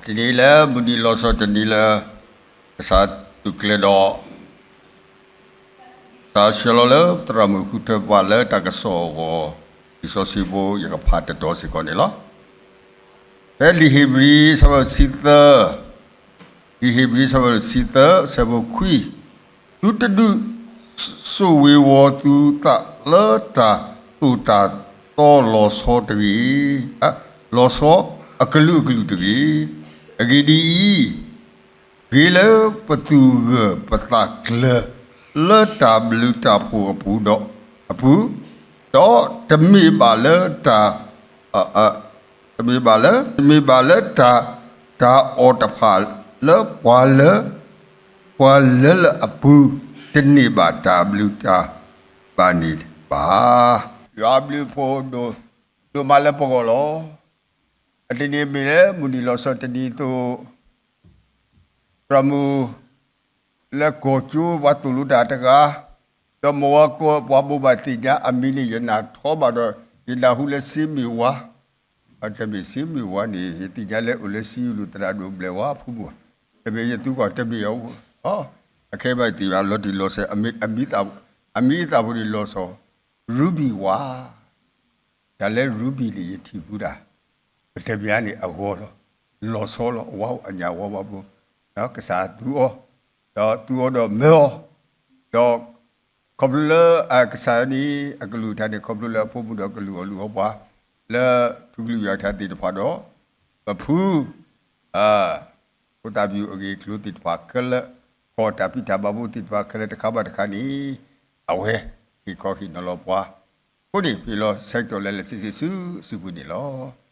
တနံၤလၢမုၢ်နံၤလီၤဆီတနံၤလၢ ကစၢ်သုးကျဲၤဒီး တၢ်ဆှၢလီၤလၢသရၣ်မုၣ်ဃုထၢပှၤလၢတၢ်ကစီၣ်အဂီၢ်, လံာ်စီဆှံဖိယကဖးတတီၤစ့ၢ်ကီးန့ၣ်လီၤ. ဖဲလံာ်ဧ့ၤဘြံၤ အဆၢဒိၣ်တဆံသၢ, လံာ်ဧ့ၤဘြံၤ အဆၢဒိၣ်တဆံသၢ အဆၢဖိခွံ, သုတဒုးစိာ်ဝ့ၤဝီၤသုသးလၢတၢ်သိၣ်တၢ်သီလီၤဆီတဂ့ၤ, လီၤဆီအကလုာ်ကလုာ်တဂ့ၤ. အဂ့ၢ်ဒ်အံၤ, ဂ့ၤလၢပသူၣ်ဂၢၢ်ပသးကျၢၤ လၢတၢ်ဘျုးတၢ်ဖှိၣ်အပူၤဒီး, အပူၤ, ဒီးတမ့ၢ်ဘၣ်လၢတၢ်, တမ့ၢ်ဘၣ်လၢ, တမ့ၢ်ဘၣ်လၢတၢ်, တၢ်အီၣ်တဖၣ်လၢပှၤလၢ, ပှၤလၢလၢအပူၤ တန့ၢ်ဘၣ်တၢ်ဘျုးတၢ်ဘၣ်န့ၣ်ဘၣ်. ယွၤအဘျုးအဖှိၣ်ဒိၣ်, ဒိၣ်မးလၢပဂီၢ်လီၤ. အတနံၤမ့ၢ်လၢမုၢ်နံၤလီၤဆီတနံၤအသိး သရၣ်မုၣ်လၢကီၢ်ကၠိ ပှၤသိၣ်လိတၢ်တဂၤ, ဒီးမဝါကီၢ်ပှၤဘိးဘၣ်သ့ၣ်ညါအမံၤန့ၣ် ယနၢ်ထီဘၣ်ဒီး ယနၢ်ဟူလၢစ့မ့ၢ်ဝါ, တမ့ၢ်စ့မ့ၢ်ဝါန့ၣ် ယသ့ၣ်ညါလၢအိၣ်လၢစံယိၣ်လူၢ်သရၣ်ဒိၣ်ဘျဲၣ်ဝါအဖုဘိၣ်, တမ့ၢ်ယသူကီၢ်တမ့ၢ်အ, အခဲအံၤဘၣ်ယသ့ၣ်ညါလီၤတံၢ်လီၤဆဲး အမံၤသးဖိန့ၣ်လီၤဆီ ရူဘံၣ်ဝါ တၢ်လၢရူဘံၣ်န့ၣ် ယထံၣ်ဘူးဒၣ် ပတမံၤန့ၣ်အဂီၢ်လီၤ. လီၤဆီလီၤ အဝါအညၣ်ဝါဘိ, ကစၢ်သူအီၤ, ဒီးသူအီၤဒီးမၢအီၤ, ဒီးခီဖျိလၢအကစၢ်န့ၣ် အကလုၢ်ကထါန့ၣ် ခီဖျိလၢအဖိမုၣ်ဒီးကလုၢ်အီၣ်လုၢ်အီပှၤ လၢထူကလုၢ်ယွၤကထါသ့ၣ်တဖၣ်ဒီး ပဖု ဖိသၣ်ဖၠူၣ်အဂ့ၢ်အကျိၤသ့ၣ်တဖၣ်ခဲလၢာ်, ခီၣ်တၢ်ဖံးတၢ်မၤဖိသ့ၣ်တဖၣ်ခဲလၢာ်တခါဘၣ်တခါန့ၣ်, အဝဲဟ့ၣ်ခီဟ့ၣ်နီၤလီၤပှၤ, အဃိန့ၣ် ပဟ့ၣ်လီၤဆၢကတီၢ်လၢလၢဆံဆံဆူစုပူၤန့ၣ်လီၤ.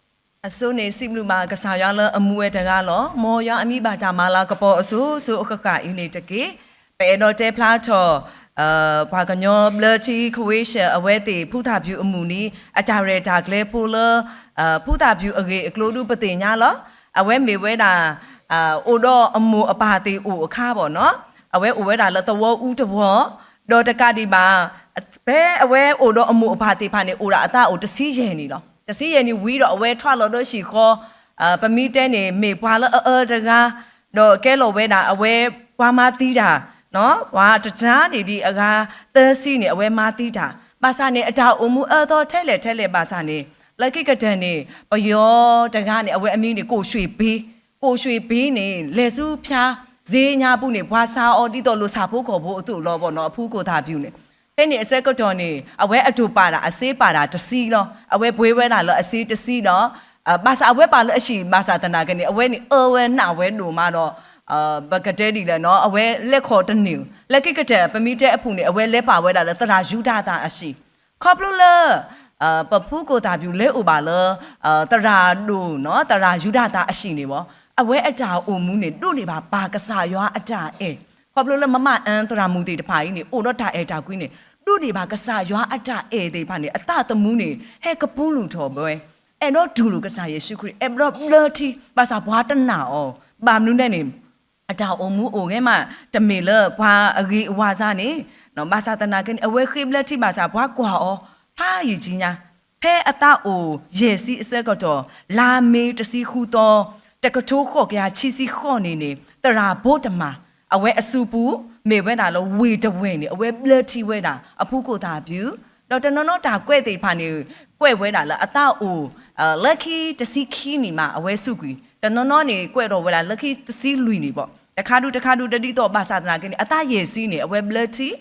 အစိန့ၣ် စံးဘျုးဘၣ်ကစၢ်ယွၤလၢအမူဝဲတဂၤလီၤ. မ်ယွၤအမံၤဘၣ်တၢ်မၤလၤကပီၤအစိၤစိၤအဃၣ်ဃၣ်အံၤန့ၣ်တက့ၢ်. ပအဲၣ်ဒိးတဲဖျါထီၣ် ပှၤကညီဘျၢထံ ခဝ့ၡၢၣ် အဝဲသ့ၣ် ဖုသၣ်ဖၠူၣ်အမူးန့ၣ် အတၢ်ရဲၣ်တၢ်ကျဲၤဖိလၢ ဖုသၣ်ဖၠူၣ်အဂ့ၢ်အကျိၤဒုးပသ့ၣ်ညါလီၤ. အဝဲမ့ၢ်ဝဲဒၣ် အိၣ်ဒီးအမိၢ်အပၢ်သ့ၣ်အိၣ်အခါဘၣ်နီၤ, အဝဲအိၣ်ဝဲဒၣ်လၢသဝီအူတဝီ, ဒီးတကးဒံးဘၣ် ဖဲအဝဲအိၣ်ဒီးအမိၢ်အပၢ်သ့ၣ်တဖၣ်န့ၣ် အိၣ်ဒၣ်အသးအိၣ်တဆံယဲၢ်နံၣ်လီၤ. တဆံယဲၢ်နံၣ်ဝံၤဒီးအဝဲထွဲလီၤဒီးဟံၣ်ဃီ, ပမ့ၢ်တဲန့ၣ် မ့ၢ်ပှၤလၢအအၢတဂၤ, ဒီးကဲလီၤဝဲဒၣ်အဝဲပှၤမၤသံတၢ်, ပှၤတတၤန့ၣ်ဒ်အဂၤသၢဆံန့ၣ် အဝဲမၤသံတၢ်, ဘၣ်ဆၣ်န့ၣ် အတၢ်အိၣ်မူအၢသီထဲလဲၣ်ထဲလဲၣ်ဘၣ်ဆၣ်န့ၣ်, လၢခံကတၢၢ်န့ၣ် ပယီၤတဂၤန့ၣ် အဝဲအမံၤန့ၣ် ကိၣ်ရွှ့ၣ်ပ့, ကိၣ်ရွှ့ၣ်ပ့န့ၣ် လဲၤဆူဖၠါစ့ညါပူၤန့ၣ် ပှၤဆါအီၤဒ်သိးလိာ်ဆၣ်ဖိကီၢ်ဖိအသိးလီၤဘၣ်နီၤ, အဖုကိၣ်သၣ်ဖၠူၣ်န့ၣ်. ဖဲန့ၣ်အဆၢကတီၢ်န့ၣ် အဝဲအတိာ်ပာ်ဒၣ်အစ့ပာ်ဒၣ်တဆံလီၤ. အဝဲပှ့ၤဝဲဒၣ်လၢအစ့တဆံဒီး ဘၣ်ဆၣ်အဝဲပာ်လၢအဟံၣ်ဘၣ်ဆၣ်သနာ်က့န့ၣ် အဝဲန့ၣ်အၢဝဲနးဝဲဒိၣ်မးဒီး ပကတဲဒ်လဲၣ်နီၤ အဝဲလဲၤခီၣ်တန့ၢ်, လၢခံကတၢၢ် ပမ့ၢ်တဲအပူၤန့ၣ် အဝဲလဲၤပာ်ဝဲဒၣ်လၢသရၣ်ယူဒၤသၣ်အဟံၣ်, ခီဖျိလၢ ပဖုကိၣ်သၣ်ဖၠူၣ်လဲၤအိၣ်ဘၣ်လၢ သရၣ်ဒိၣ်နီၤ သရၣ်ယူဒၤသၣ်အဟံၣ်န့ၣ်ဘၣ်, အဝဲအတၢ်အိၣ်မူန့ၣ် ဒိးန့ၢ်ဘၣ်ပၢ်ကစၢ်ယွၤအတၢ်အဲၣ်, ခီဖျိလၢမမအၢသရၣ်မုၣ်သ့ၣ်တဖၣ်အံၤန့ၣ် အိၣ်ဒီးတၢ်အဲၣ်တၢ်ကွံန့ၣ် ဒိးန့ၢ်ဘၣ်ကစၢ်ယွၤအတၢ်အဲၣ်သ့ၣ်တဖၣ်န့ၣ် အသးသမူန့ၣ် ဟဲကပူၤလုာ်ထီၣ်ဝဲ အဲၣ်ဒိးတူၢ်လိာ်ကစၢ်ယ့ၣ်ၡူးခရံာ် အဲၣ်ဒိးဘျၢထံ ဘၣ်ဆၣ်ပှၤတနာ်အီၤ, ဘၣ်မနုၤလဲၣ်န့ၣ် အတၢ်အိၣ်မူအိၣ်ဂ့ၤမး တမ့ၢ်လၢပှၤအဂ့ၤအဝါစါန့ၣ်, ဘၣ်ဆၣ်သနာ်က့န့ၣ် အဝဲဃ့ဘျၢထံဘၣ်ဆၣ်ပှၤကွၢ်အီၤ ဖးယံာ်ကံညါ, ဖဲအသးအိၣ်ယဲၢ်ဆံအဆၢကတီၢ် လါမ့ၤတဆံဃုသီ တကထိဃိးကယၤခံဆံဃိးနံၣ်န့ၣ် သရၣ်ဘိတမၤ အဝဲအစုပူၤ မ့ၢ်ဝဲဒၣ်လၢဝ့ၢ်တဝဲၢ်န့ၣ် အဝဲဘျၢထံဝဲဒၣ် အဖုကိၣ်သၣ်ဖၠူၣ်, ဒီးတနီၤနီၤတၢ်ကွဲးသ့ၣ်တဖၣ်န့ၣ် ကွဲးဝဲဒၣ်လၢအသးအိၣ် လၢခံတဆံခံနံၣ်မး အဝဲစူးကွံာ်, တနီၤနီၤန့ၣ် ကွဲးထီၣ်ဝဲဒၣ်လၢခံတဆံလွံၢ်နံၣ်ဘၣ်, တခါဒုတခါဒုတဒ်သိးဘၣ်ဆၣ်သနာ်က့န့ၣ် အသးယဲၢ်ဆံန့ၣ် အဝဲဘျၢထံ ဒီး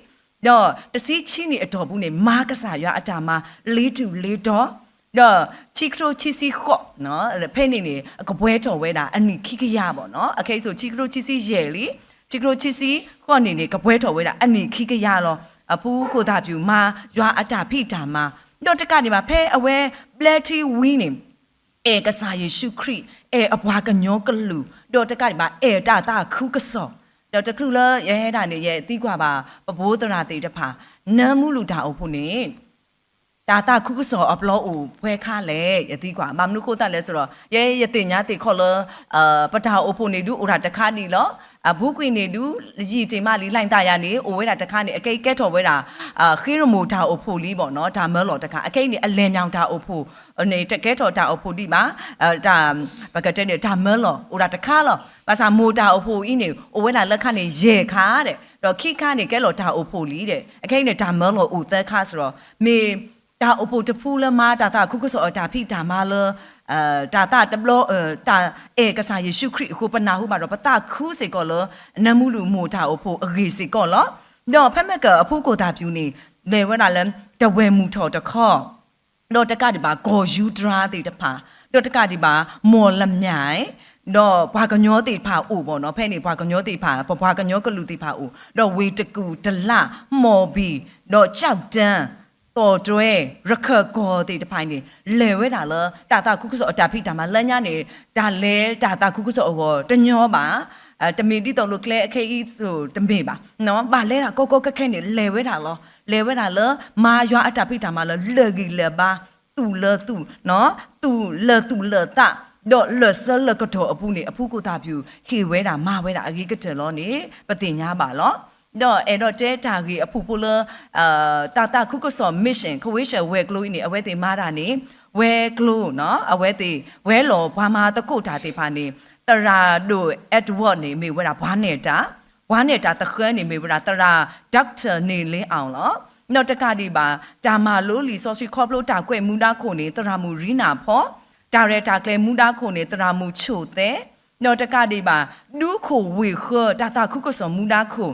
တဆံခံနံၣ်အတီၢ်ပူၤန့ၣ် မၤကစၢ်ယွၤအတၢ်မၤ လ့ၤထူၣ်လ့ၤတီၤ, ဒီးခံကထိခံဆံဃိး ဖဲန့ၣ်န့ၣ် ကပှဲၤထီၣ်ဝဲဒၣ်အနံၣ်ခံကယၤဘၣ်နီၤ, အခဲအံၤစိၤ ခံကထိခံဆံယဲၢ်လံ, ခံကထိခံဆံဃိးနံၣ်န့ၣ် ကပှဲၤထီၣ်ဝဲဒၣ်အနံၣ်ခံကယၤလီၤ. အဖုကိၣ်သၣ်ဖၠူၣ်မၤယွၤအတၢ်ဖံးတၢ်မၤ, ဒီးတကးဒံးဘၣ် ဖဲအဝဲဘျၢထံဝံၤန့ၣ် အဲၣ်ကစၢ်ယ့ၣ်ၡူးခရံာ်, အဲၣ်အပှၤကညီကလုာ်, ဒီးတကးဒံးဘၣ် အဲၣ်တၢ်သးခုကစီၣ်, ဒီးတချုးလၢယဟဲဒၣ်န့ၣ် ယသံကွၢ်ဘၣ် ပဖိသရၣ်သ့ၣ်တဖၣ်, နၢမူလူၢ်တၢ်အိၣ်ဖှိၣ်န့ၣ် တၢ်သးခုကစီၣ်အပျီအိၣ်ပှဲၤခါလဲၣ် ယသံကွၢ်, ဘၣ်မနုၤဃိသတးလဲၣ်ဆိုတော့ ယဲယသ့ၣ်ညါသ့ၣ်ခီၣ်လၢ ပတၢ်အိၣ်ဖှိၣ်န့ၣ်ဒုးအိၣ်ဒၣ်တခါဒံးလီၤ. အဘူးကွံာ်န့ၣ်ဒုး ယံာ်တ့ၢ်မးလံ လှိုင်သာယာန့ၣ် အိၣ်ဝဲဒၣ်တခါန့ၣ် အခဲအံၤကဲထီၣ်ဝဲဒၣ် ဃ့ရမိၢ်တၢ်အိၣ်ဖှိၣ်လံဘၣ်နီၤ, တၢ်မၢလီၤတခါ, အခဲအံၤန့ၣ် အလဲၤမြောင်တၢ်အိၣ်ဖှိၣ် န့ၣ် တကဲထီၣ်တၢ်အိၣ်ဖှိၣ်ဒံးဘၣ်, တၢ်, ပကတဲန့ၣ် တၢ်မၢလီၤ အိၣ်ဒၣ်တခါလီၤ. ဘၣ်ဆၣ်မိၢ်တၢ်အိၣ်ဖှိၣ်အံၤန့ၣ် အိၣ်ဝဲဒၣ်လၢခါန့ၣ်ယဲၢ်ခါဒီး ခံခါန့ၣ် ကဲလီၤတၢ်အိၣ်ဖှိၣ်လံဒီး အခဲအံၤန့ၣ် တၢ်မၢလီၤအိၣ်သၢခါစ့ၢ်ကီး. မ့ၢ်တၢ်အိၣ်ဖှိၣ်တဖုလၢမၤတၢ်သးခုကစီၣ်အတၢ်ဖံးတၢ်မၤလၢ တၢ်သးတဘျီ, တၢ်အဲၣ်ကစၢ်ယ့ၣ်ၡူးခရံာ်အဃိ ပနၢ်ဟူဘၣ်ဒီးပသးခုစ့ၢ်ကီးလၢ နၢမူဒုၣ်မိၢ်တၢ်အိၣ်ဖှိၣ်အဂ့ၢ်စ့ၢ်ကီးလီၤ. ဒီးဖဲမ့ၢ်ကအဖုကိၣ်သၣ်ပျူၤန့ၣ် လဲၤဝဲဒၣ်လၢ တဝဲၢ်မုၢ်ထီၣ်တခီ ဒီးတကးဒံးဘၣ် ကီၢ်ယူဒြါသ့ၣ်တဖၣ်, ဒီးတကးဒံးဘၣ် မီၢ်လမၠဲၣ်, ဒီးပှၤကညီသ့ၣ်တဖၣ်အိၣ်ဘၣ်နီၤ, ဖဲန့ၣ် ပှၤကညီသ့ၣ်တဖၣ် ပပှၤကညီကလုာ်သ့ၣ်တဖၣ်အိၣ်, ဒီးဝ့ၢ်တကူၣ်တလး, မီၢ်ဘံၣ်, ဒီးကၠီၣ်တၢၣ်, သီၣ်တွဲ, ရခၢၣ်ကီၢ်သ့ၣ်တဖၣ်န့ၣ် လဲၤဝဲဒၣ်လၢ တၢ်သးခုကစီၣ်အတၢ်ဖံးတၢ်မၤလၢညါန့ၣ် တၢ်လဲၤတၢ်သးခုကစီၣ်အဂီၢ်တညီဘၣ်, တမ့ၢ်ဒ်သိးလိာ်ကျဲအခဲအံၤသိးတမ့ၢ်ဘၣ်, ဘၣ်လဲၤဒၣ်ကီကီခဲခဲန့ၣ် လဲၤဝဲဒၣ်လီၤ. လဲၤဝဲဒၣ်လၢ မၤယွၤအတၢ်ဖံးတၢ်မၤလၢ လၢာ်ဂံၢ်လၢာ်ဘါ, သူၣ်လၢာ်သူၣ်, သူၣ်လၢာ်သူၣ်လၢာ်သး, ဒီးလၢာ်ဆၢလၢာ်ကတီၢ်အပူၤန့ၣ် အဖုကိၣ်သၣ်ပျူၤ ဟ့ၣ်ဝဲဒၣ်မၤဝဲဒၣ်အဂ့ၤကတၢၢ်လီၤန့ၣ် ပသ့ၣ်ညါဘၣ်လီၤ. ဒီးအဲၣ်ဒိးတဲတၢ်ဂ့ၢ်အဖုၣ်ဖိလၢ တၢ်သးခုကစီၣ် mission ခဝ့ၡၢၣ်ဝဲၤကျိၤအံၤန့ၣ် အဝဲသ့ၣ်မၤတၢ်န့ၣ် ဝဲၤကျိၤ, အဝဲသ့ၣ် ဝဲၤလီၢ်ပှၤမၤသကိးတၢ်သ့ၣ်တဖၣ်န့ၣ် သရၣ်ဒိၣ် Edward န့ၣ် မ့ၢ်ဝဲဒၣ်ပှၤနဲၣ်တၢ်, ပှၤနဲၣ်တၢ်သဃၢန့ၣ် မ့ၢ်ဝဲဒၣ်သရၣ် Doctor န့ၣ်လ့အီၤလီၤ. ဒီးတကးဒံးဘၣ် တၢ်မၤလိလံာ်စီဆှံခီဖျိတၢ်ကွဲးမူဒါခိၣ်န့ၣ် သရၣ်မုၣ်ရံနၢ်ဖီ, တၢ်ရဲၣ်တၢ်ကျဲၤမူဒါခိၣ်န့ၣ် သရၣ်မုၣ်ဆိၣ်သဲ, ဒီးတကးဒံးဘၣ် ဒူခိၣ်ဝ့ၢ်ဃၢ တၢ်သးခုကစီၣ်မူဒါခိၣ်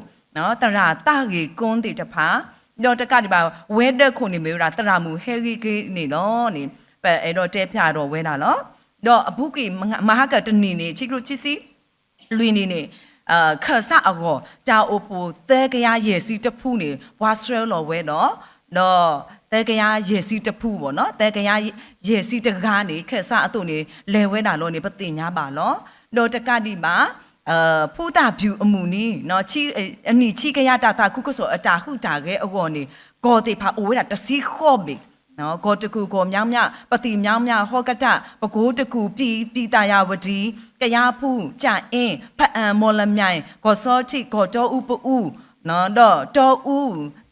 သရၣ်သးဂ့ၢ်ကိသ့ၣ်တဖၣ်, ဒီးတကးဒံးဘၣ် ဝဲၤဒၢးခိၣ်န့ၣ် မ့ၢ်ဝဲဒၣ်သရၣ်မုၣ်ဟဲဂ့ၤက့ၤန့ၣ်လီၤန့ၣ် ပအဲၣ်ဒိးတဲဖျါထီၣ်ဝဲဒၣ်လီၤ. ဒီးအပူၤကွံာ်မဟါကတနံၤန့ၣ် ခံကထိခံဆံလွံၢ်နံၣ်န့ၣ် ခၢၣ်စးအဂီၢ် တၢ်အိၣ်ဖှိၣ်သၢကယၤယဲၢ်ဆံတဖုန့ၣ် ပှၤဆှၢလီၤဝဲဒီး ဒီးသၢကယၤယဲၢ်ဆံတဖုဘၣ်နီၤ, သၢကယၤယဲၢ်ဆံတဂၤန့ၣ် ခၢၣ်စးအသိးန့ၣ် လဲၤဝဲဒၣ်လီၤန့ၣ် ပသ့ၣ်ညါဘၣ်လီၤ. ဒီးတကးဒံးဘၣ် ဖုသၣ်ပျူၤအမုၢ်နံၤ အနံၣ်ဆံကယၤတၢ်သးခုကစီၣ်အတၢ်ဟူးတၢ်ဂဲၤအဂီၢ်န့ၣ် ကီၢ်သ့ၣ်တဖၣ်အိၣ်ဝဲဒၣ်တဆံဃိးဘ့ၣ်, ကီၢ်တကူၣ်, ကီၢ်မၠါမၠါ, ပသံၣ်မၠါမၠါ, ဟီကတၣ်, ပကိတကူၣ်, ပံၣ်, ပံၣ်သၣ်ယၣ်ဝတံၣ်, ကယါဖူၣ်, ကၠၣ်အ့, ဖအၣ်, မီၢ်လမၠဲၣ်, ကီၢ်စီထံး, ကီၢ်တီအူပအူ, ဒီးတီအူ,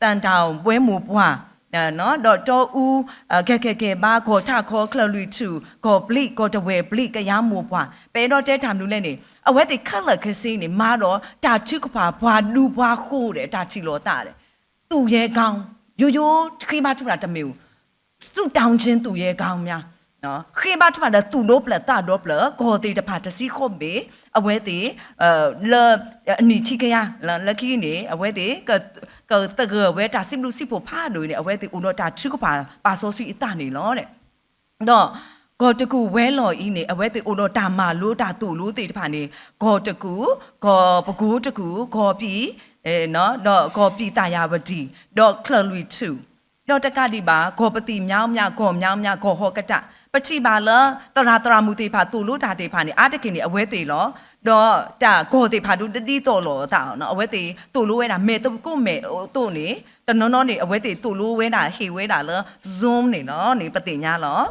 သၣ်တၣ်ဝဲမိၢ်ပှၢ်, ဒီးတီအူ, ကဲကဲကဲဘါ, ကီၢ်ထးခီ, ချၢၣ်လွံၢ်ထူၣ်, ကီၢ်ပျံး, ကီၢ်တဝဲၢ်ပျံး, ကယါမိၢ်ပှၢ်, ပအဲၣ်ဒိးတဲတၢ်မနုၤလဲၣ်န့ၣ် အဝဲသ့ၣ်ခဲလၢာ်ခဲဆ့န့ၣ် မၤဒီးတၢ်ထုကဖၣ်ပှၤဒူပှၤဃိၤဒီး တၢ်ထံၣ်လိာ်သးဒီး သူၣ်ယဲၢ်ကီ, ယိယိ ဃ့ဘါထုကဖၣ်တမ့ၢ်ဧိၤ, သူၣ်တၢ်ကၠ့သူၣ်ယဲၢ်ကီမၠါ, ဃ့ဘါထုကဖၣ်ဒီးသူၣ်ဒိၣ်ပျၢၢ်သးဒိၣ်ပျၢၢ် ကီၢ်သ့ၣ်တဖၣ်တဆံဃိးဘ့ၣ်, အဝဲသ့ၣ် လၢ အနံၣ်ဆံကယၤ လၢခံန့ၣ် အဝဲသ့ၣ် ကသဂၢၢ်ဝဲတၢ်စံးဘျုးစံးဖှိၣ်ဖးဒိၣ်အံၤန့ၣ် အဝဲသ့ၣ်အိၣ်ဒီးတၢ်ထုကဖၣ်ပာ်စီဆှံအသးန့ၣ်လီၤ. ဒီးကီၢ်တကူၣ်ဝဲၤလီၢ်အံၤန့ၣ် အဝဲသ့ၣ်အိၣ်ဒီးတၢ်မၤလိတၢ်သိၣ်လိသ့ၣ်တဖၣ်န့ၣ် ကီၢ်တကူၣ်, ကီၢ်ပကိတကူၣ်, ကီၢ်ပံၣ်, ဒီးကီၢ်ပံၣ်သၣ်ယၣ်ဝတံၣ်, ဒီးချၢၣ်လွံၢ်ထူၣ်, ဒီးတကးဒံးဘၣ် ကီၢ်ပသံၣ်မၠါမၠါ, ကီၢ်မၠါမၠါ, ကီၢ်ဟီကတၣ်, ပထံၣ်ဘၣ်လၢ သရၣ်သရၣ်မုၣ်သ့ၣ်တဖၣ်သိၣ်လိတၢ်သ့ၣ်တဖၣ်န့ၣ် အါတက့ၢ်န့ၣ် အဝဲသ့ၣ်လီၤ. ဒီးတၢ်ကီၢ်သ့ၣ်တဖၣ်ဒိးတဒ်သိးလိာ်အသး, အဝဲသ့ၣ်သိၣ်လိဝဲဒၣ် မဲာ်သကိးမဲာ်အသိးန့ၣ် တနီၤနီၤန့ၣ် အဝဲသ့ၣ်သိၣ်လိဝဲဒၣ် ဟ့ၣ်ဝဲဒၣ်လၢ Zoom န့ၣ်လီၤန့ၣ် ပသ့ၣ်ညါလီၤ.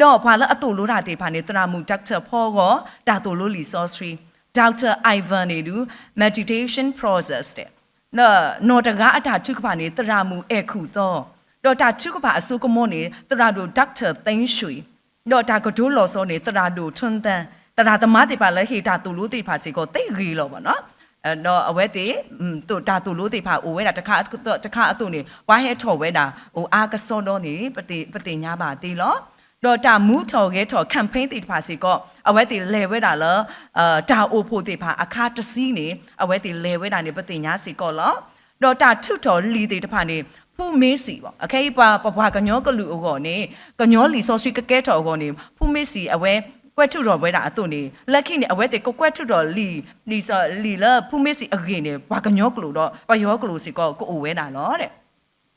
ဒီးပှၤလၢအသိၣ်လိတၢ်သ့ၣ်တဖၣ်န့ၣ် သရၣ်မုၣ် Doctor ဖီဂီၤ တၢ်သိၣ်လိလံာ်စီဆှံ, Doctor Ivan န့ၣ်ဒုး meditation process ဒီး နီၢ်တဂၤအတၢ်ထုကဖၣ်န့ၣ် သရၣ်မုၣ်အဲၣ်ခူၣ်သီ, ဒီးတၢ်ထုကဖၣ်အစိကမီၤန့ၣ် သရၣ်ဒိၣ် Doctor သ့ၣ်ရွှ့ၣ်, ဒီးတၢ်ကတိၤလီၤဆီန့ၣ် သရၣ်ဒိၣ်ထွန်းသန်း, သရၣ်သမါသ့ၣ်တဖၣ်လၢဟ့ၣ်တၢ်သိၣ်လိသ့ၣ်တဖၣ်စ့ၢ်ကီးသ့ဂ့ၤလီၤဘၣ်နီၤ. ဒီးအဝဲသ့ၣ် တၢ်သိၣ်လိသ့ၣ်တဖၣ်အိၣ်ဝဲဒၣ်တခါအသိးန့ၣ် ပှၤဟဲထီၣ်ဝဲဒၣ်အိၣ်အါကစီဒီန့ၣ် ပသ့ၣ်ညါဘၣ်သ့လီၤ. ဒီးတၢ်မူထီၣ်ဂဲၤထီၣ် campaign သ့ၣ်တဖၣ်စ့ၢ်ကီး အဝဲသ့ၣ်လဲၤဝဲဒၣ်လၢ တၢ်အိၣ်ဖှိၣ်သ့ၣ်တဖၣ်အခါတဆံန့ၣ် အဝဲသ့ၣ်လဲၤဝဲဒၣ်န့ၣ် ပသ့ၣ်ညါစ့ၢ်ကီးလီၤ. ဒီးတၢ်ထုးထီၣ်လံာ်သ့ၣ်တဖၣ်န့ၣ် ဖုမ့ၢ်စံၣ်ဘၣ် အခဲအံၤပှၤ ပပှၤကညီကလုာ်အဂီၢ်န့ၣ် ကညီလံာ်စီဆှံကကဲထီၣ်အဂီၢ်န့ၣ် ဖုမ့ၢ်စံၣ်အဝဲကွဲးထုးထီၣ်ဝဲဒၣ်အသိးန့ၣ် လၢခံန့ၣ် အဝဲသ့ၣ်ကကွဲးထုးထီၣ်လံာ် လံာ်လၢဖုမ့ၢ်စံၣ်အဂ့ၢ်န့ၣ် ပှၤကညီကျိာ်ဒီးပယီၤကျိာ်စ့ၢ်ကီးကအိၣ်ဝဲဒၣ်လီၤ.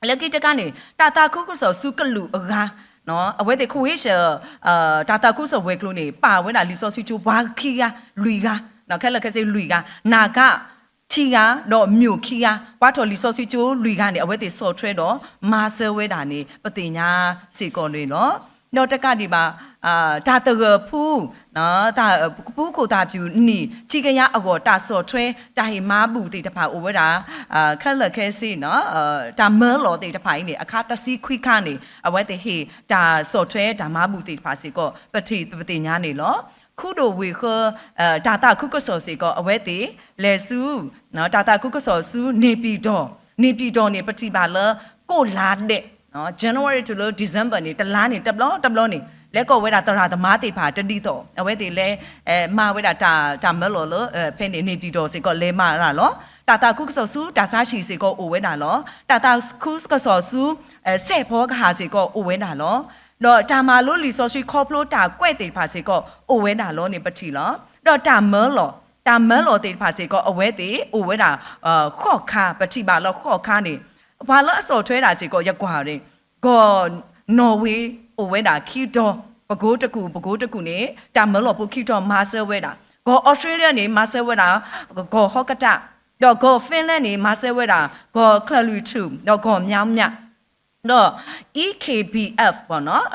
လၢခံတခါန့ၣ် တၢ်သးခုကစီၣ်ဆူကလုာ်အဂၤ အဝဲသ့ၣ်ခဝ့ၡၢၣ် တၢ်သးခုကစီၣ်ဝဲၤကျိၤန့ၣ် ပာ်ဝဲဒၣ်လံာ်စီဆှံကၠိပှၤခံဂၤ လွံၢ်ဂၤ, ခဲလၢာ်ခဲဆ့လွံၢ်ဂၤ, နာ်က့ ခံဂၤ ဒီးမိၢ်ခံဂၤ ပှၤထီၣ်လံာ်စီဆှံကၠိလွံၢ်ဂၤန့ၣ် အဝဲသ့ၣ်ဆီၣ်ထွဲဒီးမၤစၢၤဝဲဒၣ်န့ၣ် ပသ့ၣ်ညါစ့ၢ်ကီးန့ၣ်လီၤ. ဒီးတကးဒံးဘၣ် တၢ်သဂၢၢ်ဖူ တၢ်ပူၤခိၣ်သၣ်ပျူၤနံၣ် ဆံကယၤအဂီၢ် တၢ်ဆီၣ်ထွဲ တၢ်ဟ့ၣ်မၤဘူၣ်သ့ၣ်တဖၣ်အိၣ်ဝဲဒၣ် ခဲလၢာ်ခဲဆ့ တၢ်မၢလီၤသ့ၣ်တဖၣ်အံၤန့ၣ် အခါတဆံခွံခါန့ၣ် အဝဲသ့ၣ်ဟ့ၣ်တၢ်ဆီၣ်ထွဲတၢ်မၤဘူၣ်သ့ၣ်တဖၣ်စ့ၢ်ကီး ပထံၣ်ပသ့ၣ်ညါန့ၣ်လီၤ. ခူဒိၣ်ဝ့ၢ်ဃၢ တၢ်သးခုကစီၣ်စ့ၢ်ကီး အဝဲသ့ၣ်လဲၤဆူ တၢ်သးခုကစီၣ်ဆူ နေပြည်တော်, နေပြည်တော်န့ၣ် ပထံၣ်ဘၣ်လၢ ကိးလါဒဲး January တုၤလၢ December န့ၣ် တလါန့ၣ် တဘျီတဘျီန့ၣ် လဲၤကိးဝဲဒၣ်သရၣ်သမါသ့ၣ်တဖၣ်တဒ်သိး အဝဲသ့ၣ်လဲၤ မၤဝဲဒၣ်တၢ် တၢ်မၢလီၤလၢ ဖဲန့ၣ် နေပြည်တော် စ့ၢ်ကီးလဲၤမၤရၤလီၤ. တၢ်သးခုကစီၣ်ဆူ တၢ်ဆါဟံၣ်စ့ၢ်ကီးအိၣ်ဝဲဒၣ်လီၤ. တၢ်သးခုကစီၣ်ဆူ စဲးဖီကဟၣ်စ့ၢ်ကီးအိၣ်ဝဲဒၣ်လီၤ. ဒီးတၢ်မၤလိလံာ်စီဆှံခီဖျိတၢ်ကွဲးသ့ၣ်တဖၣ်စ့ၢ်ကီးအိၣ်ဝဲဒၣ်လီၤန့ၣ် ပထံၣ်လီၤ. ဒီးတၢ်မၢလီၤ တၢ်မၢလီၤသ့ၣ်တဖၣ်စ့ၢ်ကီး အဝဲသ့ၣ်အိၣ်ဝဲဒၣ် ဃိးခါ ပထံၣ်ဘၣ်လၢဃိးခါန့ၣ် ပှၤလၢအဆီၣ်ထွဲဒၣ်စ့ၢ်ကီး ယကွၢ်န့ၣ် ကီၢ် Norway အိၣ်ဝဲဒၣ်ခံတီၤ ပကိတကူၣ် ပကိတကူၣ်န့ၣ် တၢ်မၢလီၤဖိခံတီၤမၤစၢၤဝဲဒၣ် ကီၢ် Australia န့ၣ် မၤစၢၤဝဲဒၣ် ကီၢ်ဟီကတၢၢ် ဒီးကီၢ် Finland န့ၣ် မၤစၢၤဝဲဒၣ် ကီၢ်ချၢၣ်လွံၢ်ထူၣ် ဒီးကီၢ်မၠါမၠၣ် ဒီး E K B F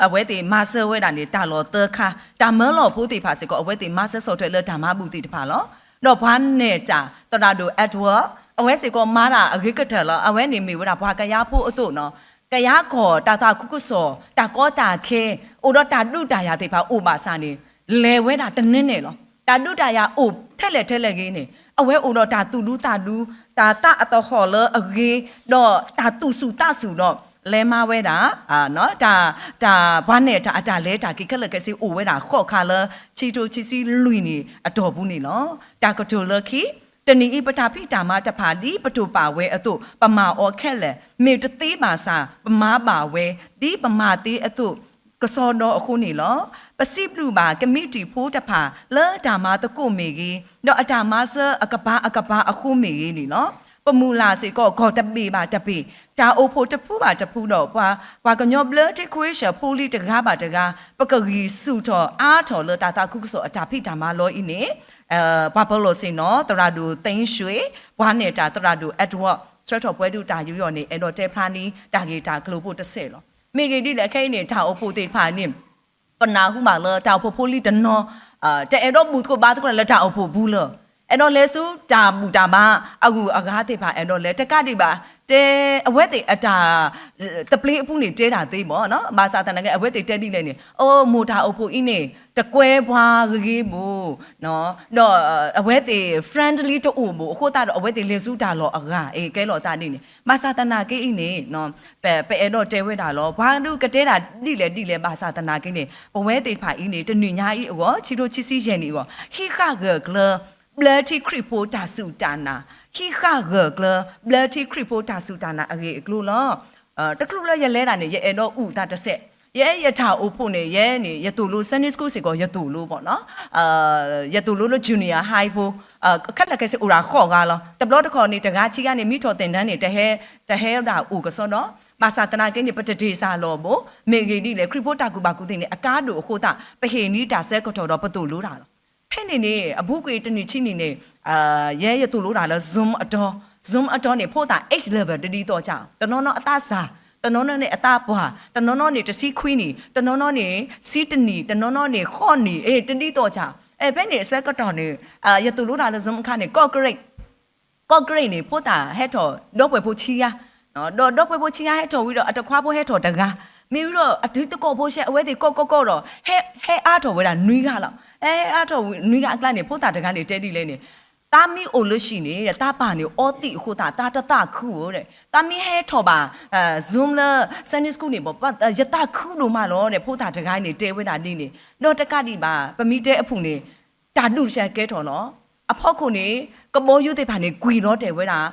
အဝဲသ့ၣ်မၤစၢၤဝဲဒၣ်န့ၣ် တၢ်လီၢ်သၢခါ တၢ်မၢလီၤဖိသ့ၣ်တဖၣ်စ့ၢ်ကီး အဝဲသ့ၣ်မၤစၢၤဆီၣ်ထွဲလၢတၢ်မၤဘူၣ်သ့ၣ်တဖၣ်လီၤ. ဒီးပှၤနဲၣ်တၢ် သရၣ်ဒိၣ် Edward အဝဲစ့ၢ်ကီးမၤတၢ်အဂ့ၤကတၢၢ်လီၤ. အဝဲန့ၣ်မ့ၢ်ဝဲဒၣ်ပှၤကယၤဖိအသိးနီၤ ကယၤကီၢ်တၢ်သးခုကစီၣ် တၢ်ကီတၢ်ခဲ အိၣ်ဒီးတၢ်ဒုးတၢ်ယၤသ့ၣ်တဖၣ်အိၣ်ဘၣ်ဆၣ်န့ၣ် လဲၤဝဲဒၣ်တန့ၢ်န့ၣ်လီၤ. တၢ်ဒုးတၢ်ယၤအိၣ်ထဲလဲၣ်ထဲလဲၣ်ဂ့ၤန့ၣ် အဝဲအိၣ်ဒီးတၢ်သူၣ်ဒူသးဒူ တၢ်သးအသဟီၣ်လၢအဂ့ၤ ဒီးတၢ်သူၣ်ဆူၣ်သးဆူၣ်ဒီး လဲၤမၤဝဲဒၣ် တၢ် တၢ်ပှၤနဲၣ်တၢ်အတၢ်လဲၤတၢ်က့ၤခဲလၢာ်ခဲဆ့အိၣ်ဝဲဒၣ်ဃိးခါလၢ ခံကထိခံဆံလွံၢ်နံၣ်အတီၢ်ပူၤန့ၣ်လီၤ. တၢ်ကတိၤလၢခံ တနံၤအံၤပတၢ်ဖံးတၢ်မၤတဖၣ်ဒ်ပတိာ်ပာ်ဝဲအသိး ပမၤအီၤခဲလၢာ် မ့ၢ်တသ့ဘၣ်ဆၣ် ပမၤဘၣ်ဝဲ ဒ်ပမၤသ့အသိး ကစီဒီအဃိန့ၣ်လီၤ. ပစံးဘျုးဘၣ်ကမံးတံာ်ဖိတဖၣ် လၢတၢ်မၤသကိးမ့ၢ်ဂ့ၤ ဒီးအတၢ်မၤစၢၤအကပၤအကပၤအဃိမ့ၢ်ဂ့ၤန့ၣ်လီၤ. ပမုၢ်လၢ်စ့ၢ်ကီး ကီၢ်တဘ့ၣ်ဘၣ်တဘ့ၣ် တၢ်အိၣ်ဖှိၣ်တဖုဘၣ်တဖုဒီး ပှၤ ပှၤကညီဘျၢထံခဝ့ၡၢၣ်ဖိလံၤတဂၤဘၣ်တဂၤ ပကဂံၢ်ဆူၣ်ထီၣ်အါထီၣ်လၢတၢ်သးခုကစီၣ်အတၢ်ဖံးတၢ်မၤလီၤအံၤန့ၣ် ပှၤပလီၢ်ဆ့ၣ်နီၤ သရၣ်ဒိၣ်သ့ၣ်ရွှ့ၣ် ပှၤနဲၣ်တၢ်သရၣ်ဒိၣ် Edward ဆှၢထီၣ်ပှဲၤဒုးတၢ်ယူးယီၣ်န့ၣ် အဲၣ်ဒိးတဲဖျါန့ၢ် တၢ်ဂ့ၢ်တၢ်ကျိၤဖိတစဲးလီၤ. မ့ၢ်ဂ့ၤဒ်လဲၣ်ခဲအံၤန့ၣ် တၢ်အိၣ်ဖှိၣ်သ့ၣ်တဖၣ်န့ၣ် ပနၢ်ဟူဘၣ်လၢတၢ်အိၣ်ဖှိၣ်ဖိလံၤတနီၤ တအဲၣ်ဒိးဘူၣ်သကိးဘါသကိးလၢတၢ်အိၣ်ဖှိၣ်ပူၤလၢ အဲၣ်ဒိးလဲၤဆူတၢ်ဘူၣ်တၢ်ဘါအဂုၤအဂၤသ့ၣ်တဖၣ် အဲၣ်ဒိးလဲၤတကးဒံးဘၣ် တဲ အဝဲသ့ၣ်အတၢ် သပျ့အပူၤန့ၣ်တဲတၢ်သ့ဘၣ်နီၤ ဘၣ်ဆၣ်သနာ်က့ အဝဲသ့ၣ်တဲဒ်လဲၣ်န့ၣ် အိၣ်မိၢ်တၢ်အိၣ်ဖှိၣ်အံၤန့ၣ် တကွဲပှၤဂ့ၤဂ့ၤဘၣ် ဒီးအဝဲသ့ၣ် friendly တအိၣ်ဘၣ်အဃိသတးဒီး အဝဲသ့ၣ်လဲၤဆူတၢ်လီၢ်အဂၤ အကဲလီၤသးဒ်န့ၣ် ဘၣ်ဆၣ်သနာ်က့အံၤန့ၣ် ပ ပအဲၣ်ဒိးတဲဝဲဒၣ်လီၤ ပှၤဒုးကတဲဒၣ်ဒ်လဲၣ်ဒ်လဲၣ် ဘၣ်ဆၣ်သနာ်က့န့ၣ် ပဝဲသ့ၣ်တဖၣ်အံၤန့ၣ် တနံၤညါအံၤအဂီၢ် ခံကထိခံဆံယဲၢ်နံၣ်အဂီၢ် ဟံးဃာ်ဂၢၢ်ကျၢၤ ဘျၢထံခရံာ်ဖိတၢ်စူၢ်တၢ်နာ် ဟံးဃာ်ဂၢၢ်ကျၢၤ ဘျၢထံခရံာ်ဖိတၢ်စူၢ်တၢ်နာ်အဂ့ၢ်အကျိၤလီၤ. တချုးလၢယလဲၤဒၣ်န့ၣ် ယအဲၣ်ဒိးအုၣ်သးတစဲး ယဲယတၢ်အိၣ်ဖှိၣ်န့ၣ် ယဲန့ၣ် ယသိၣ်လိ Sunday School စ့ၢ်ကီး ယသိၣ်လိဘၣ်နီၤ ယသိၣ်လိလၢ Junior High ဖိ ခဲလၢာ်ခဲဆ့အိၣ်ဒၣ်ဃိးဂၤလီၤ တဘျီတခီၣ်န့ၣ် တဂၤခံဂၤန့ၣ် မ့ၢ်ထီၣ်သ့ၣ်နါန့ၣ် တဟဲ တဟဲဒၣ်အိၣ်ကစီဒီ ဘၣ်ဆၣ်သနာ်က့န့ၣ် ပတတ့ၢ်စၢ်လီၤဘၣ် မ့ၢ်ဂ့ၤဒ်လဲၣ် ခရံာ်ဖိတၢ်ကူၣ်ဘၣ်ကူၣ်သ့န့ၣ် အကါဒိၣ်အဃိသတး ပဟ့ၣ်န့ၢ်တၢ်ဆၢကတီၢ်ဒီးပသိၣ်လိတၢ်လီၤ. ဖဲန့ၣ်န့ၣ် အပူၤကွံာ်တနံၣ်ဆံနံၣ်န့ၣ် ယဲယသိၣ်လိတၢ်လၢ Zoom အတီ Zoom အတီန့ၣ် ဖိသၣ် age level တဒ်သိးကၢ် တနီၤနီၤအသးစၢ် တနီၤနီၤန့ၣ်အသးပှၢ် တနီၤနီၤန့ၣ်တဆံခွံနံၣ် တနီၤနီၤန့ၣ်ဆံတနံၣ် တနီၤနီၤန့ၣ်ဃိးနံၣ် အ့ တဒ်သိးကၢ် ဖဲန့ၣ်အဆၢကတီၢ်န့ၣ် ယသိၣ်လိတၢ်လၢ Zoom အခါန့ၣ် ကီၢ်ကရ့ၣ် ကီၢ်ကရ့ၣ်န့ၣ် ဖိသၣ်ဟဲထီၣ်ဒီပုၢ်ဝဲၢ်ဖိဆံဂၤ ဒီးဒီပုၢ်ဝဲၢ်ဖိဆံဂၤဟဲထီၣ်ဝံၤဒီး အတခွါဖိဟဲထီၣ်တဂၤ မ့ၢ်ဝံၤဒီးအတံၤသကိးဖိဆဲး အဝဲသ့ၣ်ကိးကိးကိးဒီး ဟဲ ဟဲအါထီၣ်ဝဲဒၣ်နွံဂၤလီၤ. ဟဲအါထီၣ်နွံဂၤအကျါန့ၣ် ဖိသၣ်တဂၤန့ၣ်တဲဒ်လဲၣ်န့ၣ် သးမ့ၢ်အိၣ်လၢဟံၣ်န့ၣ် သးပၢ်န့ၣ်အီသံးအဃိသတး သးတသးခုဧိၤဒီး သးမ့ၢ်ဟဲထီၣ်ဘၣ် Zoom လၢ Sunday School န့ၣ် ယသးခုဒိၣ်မးလီၤဒီး ဖိသၣ်တဂၤန့ၣ်တဲဝဲဒၣ်ဒ်န့ၣ် ဒီးတကးဒံးဘၣ် ပမ့ၢ်တဲအဖုၣ်န့ၣ် တၢ်ဒူၣ်စၢ်ကဲထီၣ်လီၤ. အဖီခိၣ်န့ၣ် ကဘီယူၤသ့ၣ်တဖၣ်န့ၣ် ကွံာ်လီၤတဲာ်ဝဲဒၣ်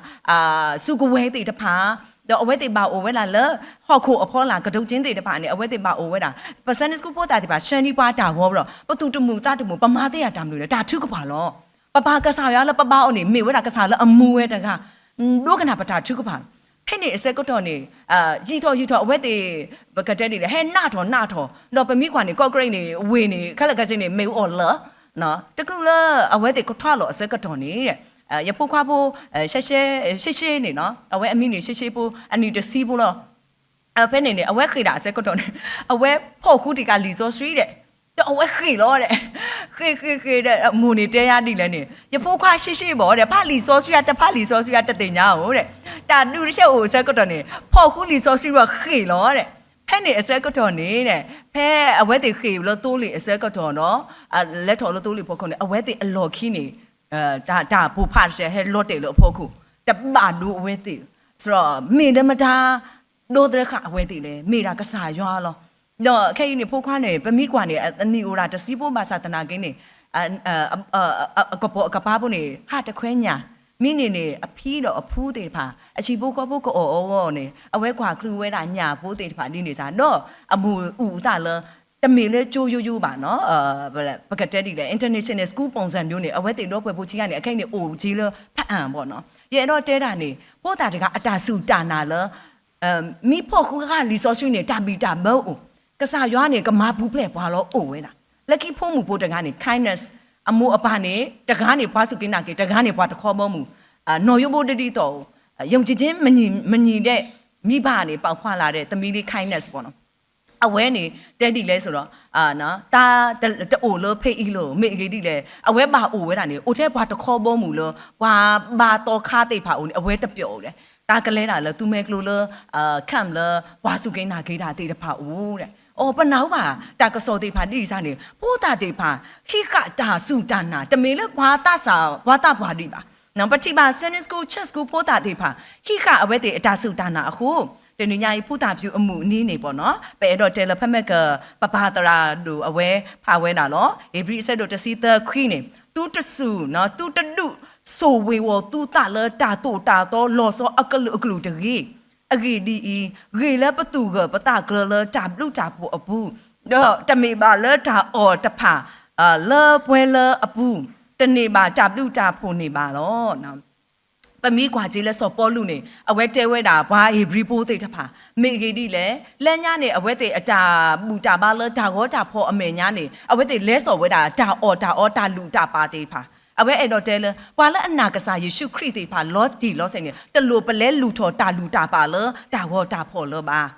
စုကဝဲၤသ့ၣ်တဖၣ် ဒီးအဝဲသ့ၣ်ဘၣ်အိၣ်ဝဲဒၣ်လၢ ဟီၣ်ခိၣ်အဖီလာ် ကဒိးကၠ့သ့ၣ်တဖၣ်န့ၣ် အဝဲသ့ၣ်ဘၣ်အိၣ်ဝဲဒၣ် ပ Sunday School ဖိသၣ်သ့ၣ်တဖၣ် ဆှၢန့ၢ်ပှၤတၢ်ဂီၤဒီး ပသူၣ်တမုာ်သးတမုာ် ပမၤသ့ဧါတၢ်မနုၤလဲၣ် တၢ်ထုကဖၣ်လီၤ. ပပၢ်ကစၢ်ယွၤလၢပဘါအီၤန့ၣ် မ့ၢ်ဝဲဒၣ်ကစၢ်လၢအမူဝဲတဂၤ ဒိကနၣ်ပတၢ်ထုကဖၣ် ဖဲန့ၣ်အဆၢကတီၢ်န့ၣ် ယံာ်ထီၣ်ယံာ်ထီၣ် အဝဲသ့ၣ် ပကတဲဒ်လဲၣ် ဟဲနးထီၣ်နးထီၣ် ဒီးပမ့ၢ်ကွၢ်န့ၣ် ကီၢ်ကရ့ၣ်န့ၣ် ဝ့ၢ်န့ၣ် ခဲလၢာ်ခဲဆ့န့ၣ် မ့ၢ်အီၤလၢ တချုးလၢအဝဲသ့ၣ်ကထွါလီၤအဆၢကတီၢ်န့ၣ် ယဖိခွါဖိ ရှဲရှဲ ရှဲရှဲန့ၣ်နီၤ အဝဲအမံၤန့ၣ် ရှဲရှဲဖိ အနံၣ်တဆံဖိလီၤ. ဖဲန့ၣ်န့ၣ် အဝဲဃ့ၢ်ဒၣ်အဆၢကတီၢ်န့ၣ် အဝဲဖီၣ်ဃုတံၢ်ဃာ်လံာ်စီဆှံဒီး ဒီးအဝဲဃ့ၢ်လီၤဒီး ဃ့ၢ်ဃ့ၢ်ဃ့ၢ်ဒီး အမိၢ်န့ၣ်တဲယၤဒ်လဲၣ်န့ၣ် ယဖိခွါ ရှ့ရှ့ဘၣ်ဒီး ဖးလံာ်စီဆှံဧါ တဖးလံာ်စီဆှံဧါ တသ့ၣ်ညါဧိၤဒီး တၢ်ဒုးတဆဲးအိၣ်အဆၢကတီၢ်န့ၣ် ဖီၣ်ဃုလံာ်စီဆှံဒီးဃ့ၢ်လီၤဒီး ဖဲန့ၣ်အဆၢကတီၢ်န့ၣ် ဖဲအဝဲသ့ၣ်ဃ့ၢ်လၢသိလ့ၣ်အဆၢကတီၢ်ဒီး လဲၤထီၣ်လၢသိလ့ၣ်ဖီခိၣ်န့ၣ် အဝဲသ့ၣ်အလီၢ်ခံန့ၣ် တၢ်ပိၢ်ဖးတဆဲးဟဲလီၤတဲာ်လၢအဖီခိၣ် တဘၣ်ဒိအဝဲသ့ၣ် ဆိုတော့ မ့ၢ်လၢမတၤ ဒီသဒၢဃာ်အဝဲသ့ၣ်လဲၣ် မ့ၢ်ဒၣ်ကစၢ်ယွၤလီၤ. ဒီးခဲအံၤန့ၣ် ဖိခွါန့ၣ် ပမ့ၢ်ကွၢ်န့ၣ် အနံၣ်အိၣ်ဒၣ်တဆံဖိဘၣ်ဆၣ်သနာ်က့န့ၣ် အကပိာ်အကပၤဖိန့ၣ် ဟးတခွဲညါ မ့ၢ်န့ၢ်န့ၣ် အဖံဒီးအဖုသ့ၣ်တဖၣ် အဟံၣ်ဖိဃီဖိကအီၣ်အီၤအဂီၢ်န့ၣ် အဝဲကွၢ်ချုးဝဲဒၣ်ညၣ်ဖိသ့ၣ်တဖၣ်ဒ်န့ၣ်စ့ၢ် ဒီးအမိၢ်အုၣ်အသးလၢ တမ့ၢ်လၢကၠိယိယိဘၣ်နီၤ ပကတဲဒ်လဲၣ် international school ပုံစံမျိုးန့ၣ် အဝဲသ့ၣ်ဒီပုၢ်ဝဲၢ်ဖိဆံးဂၤန့ၣ် အခဲအံၤန့ၣ် အိၣ်က့ၤလၢဖးအံၤဘၣ်နီၤ ယအဲၣ်ဒိးတဲဒၣ်န့ၣ် ဖိသၣ်တဂၤအတၢ်စူၢ်တၢ်နာ်လၢ မ့ၢ်ဖီၣ်ဃုဃာ်လံာ်စီဆှံန့ၣ် တၢ်ဘံၣ်တၢ်ဘၢအိၣ်, ကစၢ်ယွၤန့ၣ် ကမၤပူၤဖျဲးပှၤလီၤအိၣ်ဝဲဒၣ်. လၢခံဖိမုၣ်ဖိတဂၤန့ၣ် kindness အမိၢ်အပၢ်န့ၣ် တဂၤန့ၣ်ပှၤစူၢ်က့ၤနာ်က့ၤ တဂၤန့ၣ်ပှၤတခီဘီမုၢ်, နီၢ်ယိဘိဒဒ်သိး ယုံကြည်ခြင်းမညီတဲ့ မိဘန့ၣ် ပာ်ဖျါလာတဲ့ သမီးလေး kindness ပေါ့နော်. အဝဲန့ၣ် တဲဒ်လဲၣ်ဆိုတော့ တၢ်တအိၣ်လၢဖဲအံၤလၢၤ မ့ၢ်အဂ့ၢ်ဒ်လဲၣ် အဝဲဘၣ်အိၣ်ဝဲဒၣ်န့ၣ် အိၣ်ထဲပှၤတခီဘီမုၢ်လၢ ပှၤဘါသီခါသ့ၣ်တဖၣ်အအိၣ်န့ၣ် အဝဲတပျီၣ်အိၣ်လဲၣ်. တၢ်ကလဲၤဒၣ်လၢသူမွဲကျိလၢ camp လၢပှၤစူၢ်က့ၤနာ်က့ၤတၢ်သ့ၣ်တဖၣ်အိၣ်ဒီး အိ ပနၢ်ဟူဘၣ် တၢ်ကစီၣ်သ့ၣ်တဖၣ်ဒ်အံၤန့ၣ် ဖိသၣ်သ့ၣ်တဖၣ် ဟံးဃာ်တၢ်စူၢ်တၢ်နာ် တမ့ၢ်လၢပှၤသးစၢ် ပှၤသးပှၢ်ဒံးဘၣ်. ပထံၣ်ဘၣ် Sunday school church school ဖိသၣ်သ့ၣ်တဖၣ် ဟံးဃာ်အဝဲသ့ၣ်အတၢ်စူၢ်တၢ်နာ်အဃိ တနံၤညါအံၤ ဖိသၣ်ဖၠူအမုၢ်နံၤန့ၣ်ပေါ့နော် ပအဲၣ်ဒိးတဲလၢဖဲမ့ၢ်က ပပၢ်သရၣ်ဒိၣ်အဝဲဖးဝဲဒၣ်လီၤ. ဧ့ၤဘြံၤအဆၢဒိၣ်တဆံသၢခွံန့ၣ် သုတစူၢ် သုတဒုးစိာ်ဝ့ၤဝီၤသုသးလၢတၢ်သိၣ်တၢ်သီလီၤဆီအကလုာ်ကလုာ်တဂ့ၤ. အဂ့ၢ်ဒ်အံၤ, ဂ့ၤလၢပသူၣ်ဂၢၢ်ပသးကျၢၤလၢတၢ်ဘျုးတၢ်ဖှိၣ်အပူၤ, ဒီးတမ့ၢ်ဘၣ်လၢတၢ်အီၣ်တဖၣ် လၢပှဲၤလၢအပူၤ, တန့ၢ်ဘၣ်တၢ်ဘျုးတၢ်ဖှိၣ်န့ၣ်ဘၣ်လီၤ. ပမ့ၢ်ကွၢ်က့ၤလၢစီၤပီလူးန့ၣ် အဝဲတဲဝဲဒၣ်ပှၤဧ့ၤဘြံၤဖိသ့ၣ်တဖၣ် မ့ၢ်အဂ့ၢ်ဒ်လဲၣ်, လၢညါန့ၣ် အဝဲသ့ၣ်အတၢ်ဘူၣ်တၢ်ဘါလၢတၢ်ဂီၤတၢ်ဖီၣ်အမဲာ်ညါန့ၣ် အဝဲသ့ၣ်လဲၤစိာ်ဝဲဒၣ်တၢ်အီၣ်တၢ်အီတၢ်လုၢ်တၢ်ပာ်သ့ၣ်တဖၣ်, အဝဲအဲၣ်ဒိးတဲလၢ ပှၤလၢအနာ်ကစၢ်ယ့ၣ်ၡူးခရံာ်သ့ၣ်တဖၣ်လီၤတံၢ်လီၤဆဲးန့ၣ် တလိၣ်ပလဲၤလုၢ်ထီၣ်တၢ်လုၢ်တၢ်ပာ်လၢတၢ်ဂီၤတၢ်ဖီၣ်လၢၤဘၣ်.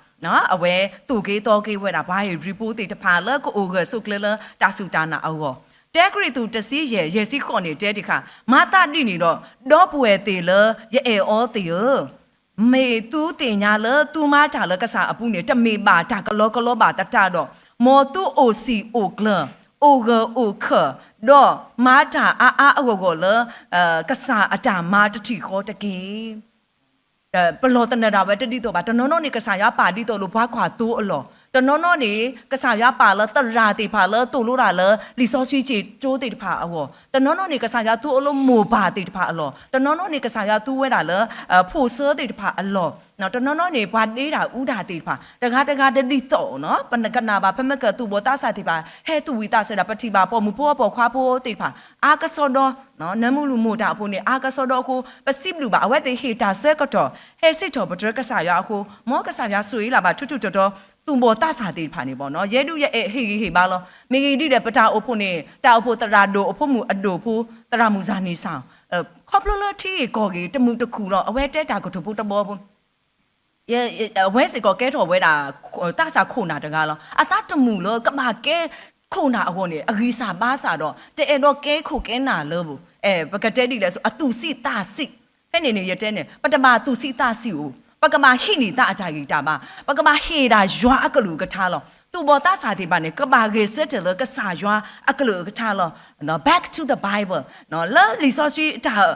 အဝဲသိၣ်က့ၤသီက့ၤဝဲဒၣ်ပှၤဧ့ၤဘြံၤဖိသ့ၣ်တဖၣ်လၢကအိၣ်ဂၢၢ်ဆိးကျၢၤလၢတၢ်စူၢ်တၢ်နာ်အဂီၢ်, တၢကရံၣ်သူးတဆံယဲၢ် ယဲၢ်ဆံဃိးန့ၣ် တဲတခါ, မၤသးဒ်န့ၣ်ဒီး ဒီပုၢ်ဝဲၢ်သ့ၣ်လၢယအဲၣ်အီၤသ့ၣ်ဧၢ, မ့ၢ်သုသ့ၣ်ညါလၢသုမၤတၢ်လၢကစၢ်အပူၤန့ၣ် တမ့ၢ်ဘၣ်တၢ်ကလီကလီဘၣ်သတးဒီး, မ်သုအိၣ်စံာ်အိၣ်ကျၢၤ, အိၣ်ဂၢၢ်အိၣ်ခၢၣ်, ဒီးမၤတၢ်အါအါအဂီၢ်ဂီၢ်လၢ ကစၢ်အတၢ်မၤတထံၣ်ဃီတက့ၢ်. ပလီၢ်သနၢၣ်ဒၣ်ဝဲတဒ်သိးဘၣ်. တနီၤနီၤန့ၣ် ကစၢ်ယွၤပာ်ဒ်သိးလိာ်ပှၤကွၢ်သိအလီၢ်, တနီၤနီၤန့ၣ် ကစၢ်ယွၤပာ်လၢသရၣ်သ့ၣ်တဖၣ်လၢသိၣ်လိတၢ်လၢလံာ်စီဆှံကၠ့ၣ်ကၠိသ့ၣ်တဖၣ်အဂီၢ်, တနီၤနီၤန့ၣ် ကစၢ်ယွၤသိအီၤလၢမိၢ်ပၢ်သ့ၣ်တဖၣ်အလီၢ်, တနီၤနီၤန့ၣ် ကစၢ်ယွၤသိဝဲဒၣ်လၢ ဖိၣ်စၢသ့ၣ်တဖၣ်အလီၢ်, တနီၤနီၤန့ၣ် ပှၤဒ့တၢ်အူတၢ်သ့ၣ်တဖၣ် တဂၤတဂၤတဒ်သိးနီၤ. ပကနၣ်ဘၣ်ဖဲမ့ၢ်ကသူၣ်ဘီၣ်သးစၢ်သ့ၣ်တဖၣ် ဟဲသူၣ်ဝံၣ်သးစၢ်ဒီး ပထံၣ်ဘၣ်ပိာ်မုၣ်ဖိအပိာ်ခွါဖိသ့ၣ်တဖၣ် အါကစီဒီ နၢမူလူၤမိၢ်တၢ်အဖိန့ၣ် အါကစီဒီအဃိ ပစံးဘျုးဘၣ် အဝဲသ့ၣ်ဟ့ၣ်တၢ်ဆၢကတီၢ် ဟဲစံးထီၣ်ပတြၢၤကစၢ်ယွၤအဃိ မ်ကစၢ်ယွၤဆိၣ်ဂ့ၤလၢ်ဘၣ်ထူထူတီတီ သူၣ်ဘီၣ်သးစၢ်သ့ၣ်တဖၣ်န့ၣ်ဘၣ်နီၤ. ယဲဒုးယအဲၣ်ဟ့ၣ်ဂံၢ်ဟ့ၣ်ဘါလီၤ. မ့ၢ်ဂ့ၢ်ဒ်လဲၣ် ပတၢ်အိၣ်ဖှိၣ်န့ၣ် တၢ်အိၣ်ဖှိၣ်သရၣ်ဒိၣ်အဖိမုၣ်အဒိၣ်ဖိ သရၣ်မုၣ်စၢ်နံၣ်စၢ် ခီဖျိလၢထံဂ့ၢ်ကီၢ်ဂ့ၢ် တမုာ်တခုၣ်လီၤ. အဝဲတဲတၢ်ကတိၤဖိတဘီဖိ အဝဲစ့ၢ်ကီးကဲထီၣ်ဝဲဒၣ် သးစၢ်ခိၣ်နၢ်တဂၤလီၤ. အသးတမုာ်လၢကဘၣ်ကဲခိၣ်နၢ်အဂီၢ်န့ၣ် အဂံၢ်စၢ်ဘါစၢ်ဒီး တအဲၣ်ဒိးကဲခိၣ်ကဲနၢ်လၢၤဘၣ်. ပကတဲဒ်လဲၣ်ဆိ အသူၣ်ဆံးသးဆံး. ဖဲန့ၣ်န့ၣ် ယတဲန့ၣ် ပတဘၣ်သူၣ်ဆံးသးဆံးဧိၤ, ပကဘၣ်ဟံးန့ၢ်သးအတၢ်ဂံၢ်တၢ်ဘါ, ပကဘၣ်ဟ့ၣ်ဒၣ်ယွၤအကလုၢ်အကထါလီၤ. သူၣ်ဘီၣ်သးစၢ်သ့ၣ်တဖၣ်န့ၣ် ကဘၣ်ဂဲၤဆၢထၢၣ်လၢကစၢ်ယွၤအကလုၢ်အကထါလီၤ. Back to the Bible လၢလံာ်စီဆှံတၢ်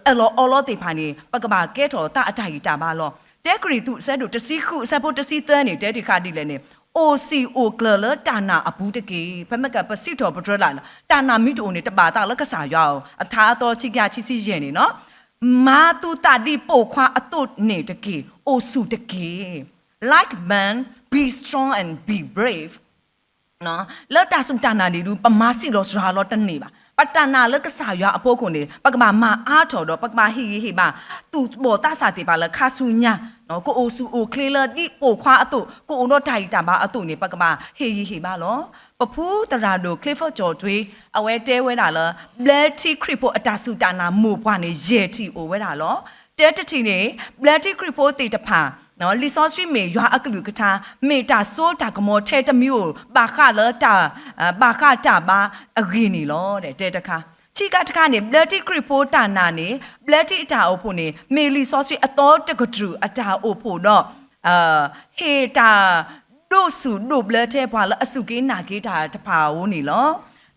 အၢၣ်လီၤအီလီၤသ့ၣ်တဖၣ်န့ၣ် ပကဘၣ်ကဲထီၣ်သးအတၢ်ဂံၢ်တၢ်ဘါလီၤ. တၢကရံၣ်သူး အဆၢဒိၣ်တဆံဃု အဆၢဖိတဆံသၢန့ၣ် တဲတခါဒ်လဲၣ်န့ၣ် အိၣ်စံာ်အိၣ်ကျၢၤလၢတၢ်နာ်အပူၤတက့ၢ်. ဖဲမ့ၢ်ကပစံးထီၣ်ပတြၢၤလၢ်လၢ တၢ်နာ်မ့ၢ်တအိၣ်န့ၣ် တဘၣ်သးလၢကစၢ်ယွၤဧိၤ. အထါအသီ ဆံကယၤဆံဆံယဲၢ်န့ၣ်နီၤ မၤသုသးဒ်ပိာ်ခွါအသိးန့ၣ်တက့ၢ်. အိၣ်ဆူၣ်တက့ၢ်. Like man, be strong and be brave. လၢတၢ်စူၢ်တၢ်နာ်န့ၣ်ဒုး ပမၤစံးလီၤစှၤလီၤတန့ၢ်ဘၣ်. ပတၢ်နာ်လၢကစၢ်ယွၤအဖီခိၣ်န့ၣ် ပကဘၣ်မၤအါထီၣ်ဒီး ပကဘၣ်ဟ့ၣ်ဂံၢ်ဟ့ၣ်ဘါ သူၣ်ဘီၣ်သးစၢ်သ့ၣ်တဖၣ်လၢခါဆူညါ ကအိၣ်ဆူၣ်အိၣ်ချ့လၢဒ်ပိာ်ခွါအသိး ကအိၣ်ဒီးတၢ်ဂံၢ်တၢ်ဘါအသိးန့ၣ် ပကဘၣ်ဟ့ၣ်ဂံၢ်ဟ့ၣ်ဘါလီၤ. ပဖုသရၣ်ဒိၣ် ချ့ဖီကၠီၣ်ထွ့ အဝဲတဲဝဲဒၣ်လၢ ဘျၢထံခရံာ်ဖိအတၢ်စူၢ်တၢ်နာ်မိၢ်ပှၢ်န့ၣ် ယဲၢ်ထံၣ်အိၣ်ဝဲဒၣ်လီၤ. တၢတထံၣ်န့ၣ် ဘျၢထံခရံာ်ဖိသ့ၣ်တဖၣ် လံာ်စီဆှံမ့ၢ်ယွၤအကလုၢ်ကထါ, မ့ၢ်တၢ်စိတၢ်ကမီၤထဲတမံၤဧိၤ ဘၣ်ဃးလၢတၢ်, ဘၣ်ဃးတၢ်ဘါအဂ့ၢ်န့ၣ်လီၤ. တဲတခါ, ခံခါတခါန့ၣ် ဘျၢထံခရံာ်ဖိတၢ်နာ်န့ၣ်, ဘျၢထံအတၢ်အိၣ်ဖှိၣ်န့ၣ် မ့ၢ်လံာ်စီဆှံအသီတကတြူၢ်အတၢ်အိၣ်ဖှိၣ်ဒီး ဟ့ၣ်တၢ်ဒိးဆူၣ်ဒိးဘျၢထဲပှၤလၢအစူၢ်က့ၤနာ်က့ၤတၢ်တဖၣ်ဧိၤန့ၣ်လီၤ.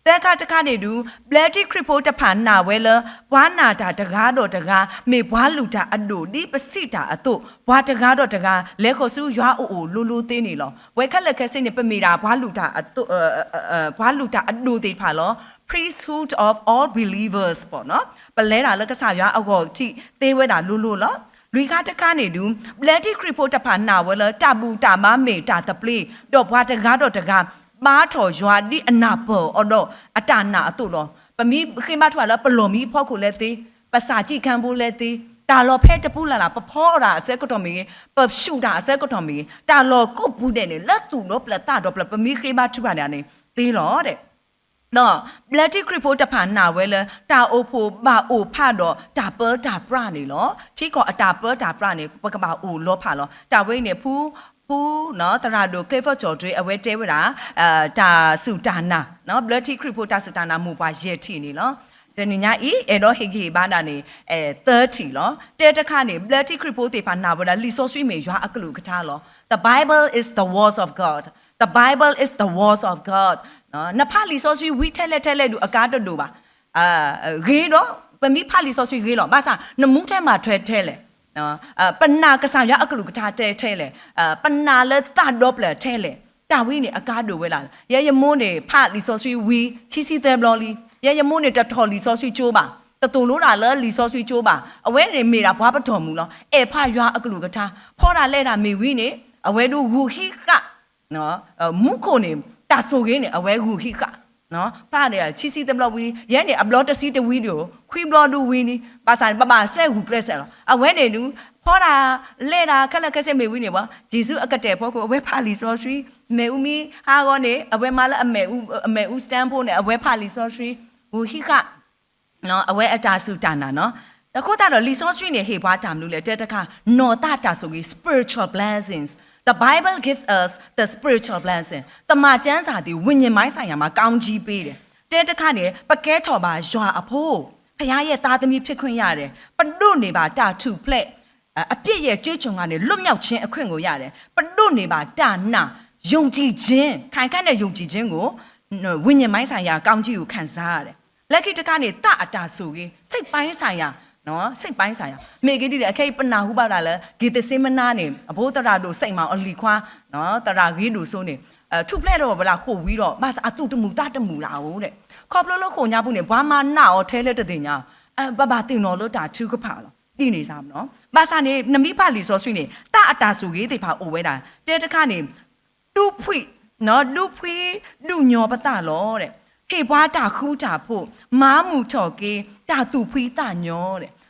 သၢခါတခါန့ၣ်ဒုး ဘျၢထံခရံာ်ဖိတဖၣ်နာ်ဝဲလၢ ပှၤနာ်တၢ်တဂၤဒီးတဂၤ မ့ၢ်ပှၤလုၢ်တၢ်အဒိၣ် ဒ်ပစံးတၢ်အသိး ပှၤတဂၤဒီးတဂၤ လဲၤဃီၤဆူယွၤအအိၣ်လိၤလိၤသ့န့ၣ်လီၤ. ပဝဲခဲလၢာ်ခဲဆ့န့ၣ် ပမ့ၢ်ဒၣ်ပှၤလုၢ်တၢ်အဒိၣ်သ့ၣ်တဖၣ်လီၤ. Priesthood of all believers ပလဲၤတၢ်လၢကစၢ်ယွၤအဂီၢ်ထံးသ့ဝဲဒၣ်လိၤလိၤလီၤ. လွံၢ်ခါတခါန့ၣ်ဒုး ဘျၢထံခရံာ်ဖိတဖၣ်နာ်ဝဲလၢ တၢ်ဘူၣ်တၢ်ဘါမ့ၢ်တၢ်သဘျ့, ဒီးပှၤတဂၤဒီးတဂၤ ဘါထီၣ်ယွၤဒ်အနၢ်ပၢၢ်အီၤဒီးအတၢ်နာ်အသိးလီၤ. ပမ့ၢ်ဃ့ဘါထုကဖၣ်လၢပလီၢ်မံဖီခိၣ်လဲသ့, ပစၢ်ကံၣ်ခၢဘိလဲသ့, တၢ်လီၢ်ဖဲတပူၤလၢ်လၢ် ပဖီအီၣ်တၢ်အဆၢကတီၢ်မ့ၢ်ဂ့ၤ, ပဆူၣ်တၢ်အဆၢကတီၢ်မ့ၢ်ဂ့ၤ, တၢ်လီၢ်ကိးပူၤဒဲးန့ၣ် လၢသူၣ်ဒီးပျၢၤသးဒီးပျၢၤ ပမ့ၢ်ဃ့ဘါထုကဖၣ်န့ၣ်န့ၣ် သ့လီၤ. ဒီးဘျၢထံခရံာ်ဖိတဖၣ်နာ်ဝဲလၢ တၢ်အိၣ်ဖှိၣ်ဘၣ်အိၣ်ဖးဒီးတၢ်ပၢတၢ်ပြးန့ၣ်လီၤ. ထံကီၢ်အတၢ်ပၢတၢ်ပြးန့ၣ် ပကဘၣ်အိၣ်လီၤဖးလီၤ. တၢ်ဝဲအံၤန့ၣ် ဖု, ဖု, သရၣ်ဒိၣ် Clifford Chaudhry အဝဲတဲဝဲဒၣ် တၢ်စူၢ်တၢ်နာ်, ဘျၢထံခရံာ်ဖိတၢ်စူၢ်တၢ်နာ် မိၢ်ပှၢ်ယဲၢ်ထံၣ်န့ၣ်လီၤ. တနံၤညါအံၤ အဲၣ်ဒိးဟ့ၣ်ဂံၢ်ဟ့ၣ်ဘါဒၣ်န့ၣ် သၢထံၣ်လီၤ. တဲတခါန့ၣ် ဘျၢထံခရံာ်ဖိသ့ၣ်တဖၣ်နာ်ဝဲဒၣ် လံာ်စီဆှံမ့ၢ်ယွၤအကလုၢ်ကထါလီၤ. The Bible is the word of God. The Bible is the word of God. နဖးလံာ်စီဆှံဝံၤထဲလဲၣ်ထဲလဲၣ်ဒုး အကါတဒိၣ်ဘၣ်. ဂ့ၤဒီး ပမ့ၢ်ဖးလံာ်စီဆှံဂ့ၤလီၤ. ဘၣ်ဆၣ် နမူထဲမၤထွဲထဲလဲၣ်, ပနာ်ကစၢ်ယွၤအကလုၢ်ကထါထဲထဲလဲၣ်, ပနာ်လၢသးဒီဖျၢၣ်ထဲလဲၣ်, တၢ်ဝဲန့ၣ်အကါဒိၣ်ဝဲဒၣ်. ယဲယမိၢ်န့ၣ် ဖးလံာ်စီဆှံဝံၤ ခံဆံသၢဘျီလံ. ယဲယမိၢ်န့ၣ် တထီၣ်လံာ်စီဆှံကၠိဘၣ်, တသိၣ်လိတၢ်လၢလံာ်စီဆှံကၠိဘၣ်. အဝဲန့ၣ်မ့ၢ်ဒၣ်ပှၤပတီၢ်မုၢ်လီၤ. အဲၣ်ဖးယွၤအကလုၢ်ကထါ, ဖီတၢ်လဲတၢ်မ့ၢ်ဝံၤန့ၣ် အဝဲဒုးဂုာ်ဟံးဃာ် မူခိၣ်န့ၣ် တၢ်ဆိၣ်ဂ့ၤန့ၣ် အဝဲဂုာ်ဟံးဃာ်, ဖးန့ၣ် ခံဆံသၢဘျီဝံၤ, ယဲန့ၣ် အဘျီတဆံတဝံၤဒီး ခွံဘျီဒုးဝံၤလံ. ဘၣ်ဆၣ်န့ၣ် ပဘၣ်စဲဂုာ်ကျဲးစဲးလီၤ. အဝဲန့ၣ်ဒုး ဖီတၢ်လဲတၢ်ခဲလၢာ်ခဲဆ့မ့ၢ်ဝံၤန့ၣ် ပှၤ က့ၤဆူအကတၢၢ်ဖီခိၣ် အဝဲဖးလံာ်စီဆှံ, မ့ၣ်အူမံဟးဂီၤန့ၣ် အဝဲမၤလၢအမ့ၣ်အူ stand ဖိန့ၣ် အဝဲဖးလံာ်စီဆှံ, ဂုာ်ဟံးဃာ် အဝဲအတၢ်စူၢ်တၢ်နာ်နီၤ. အဃိသတးဒီး လံာ်စီဆှံန့ၣ် ဟ့ၣ်ပှၤတၢ်မနုၤလဲၣ် တဲတခါ, နီၢ်သးတၢ်ဆိၣ်ဂ့ၤ spiritual blessings. The Bible gives us the spiritual blessing. သမ္မာကျမ်းစာသည် ဝိညာဉ်ပိုင်းဆိုင်ရာမှာ ကောင်းကြီးပေးတယ်. တဲတခါန့ၣ် ပကဲထီၣ်ဘၣ်ယွၤအဖိ, ဘုရားရဲ့သားသမီးဖြစ်ခွင့်ရတယ်. ပဒိးန့ၢ်ဘၣ်တၢ်ထူၣ်ဖျဲး အပြစ်ရဲ့ ကျေးကျွန်ကနေ လွတ်မြောက်ခြင်းအခွင့်ကိုရတယ်. ပဒိးန့ၢ်ဘၣ်တၢ်နာ် ယုံကြည်ခြင်း, ခိုင်ခံ့တဲ့ ယုံကြည်ခြင်းကို ဝိညာဉ်ပိုင်းဆိုင်ရာ ကောင်းကြီးကို ခံစားရတယ်. လၢခံတခါန့ၣ် သးအတၢ်ဆိၣ်ဂ့ၤ စိတ်ပိုင်းဆိုင်ရာ, စိတ်ပိုင်းဆိုင်ရာ မ့ၢ်ဂ့ၤဒ်လဲၣ် အခဲအံၤ ပနၢ်ဟူဘၣ်ဒၣ်လၢ ဂ့ၤသ့စ့မနါန့ၣ် အဖိသရၣ်ဒိၣ် စိန်မောင် အလံၤခွါ, သရၣ်ဂ့ၤဒိၣ်စိန့ၣ် ထူၣ်ဖျဲးထီၣ်ဝဲဒၣ်ဃိာ်ဝံၤဒီး ဘၣ်ဆၣ်အသူၣ်တမုာ်သးတမုာ်ဒၣ်ဧိၤဒီး ခီဖျိလၢဃိာ်ညါပူၤန့ၣ် ပှၤမၤနာ်အီၤထဲလၢတသ့ၣ်ညါ, ပဘၣ်သ့ၣ်နီၣ်လၢတၢ်ထုကဖၣ်လီၤ. ဒ်န့ၣ်စ့ၢ်ကီး ဘၣ်ဆၣ်န့ၣ် နမ့ၢ်ဖးလံာ်စီဆှံန့ၣ် သးအတၢ်ဆိၣ်ဂ့ၤသ့ၣ်တဖၣ်အိၣ်ဝဲဒၣ် တဲတခါန့ၣ် ဒုးဖှံ, ဒုးဖှံဒုးညီပသးလီၤ. ဟ့ၣ်ပှၤတၢ်ဃူတၢ်ဖိး, မၤမုာ်ထီၣ်က့ၤ တၢ်သူၣ်ဖှံသးညီ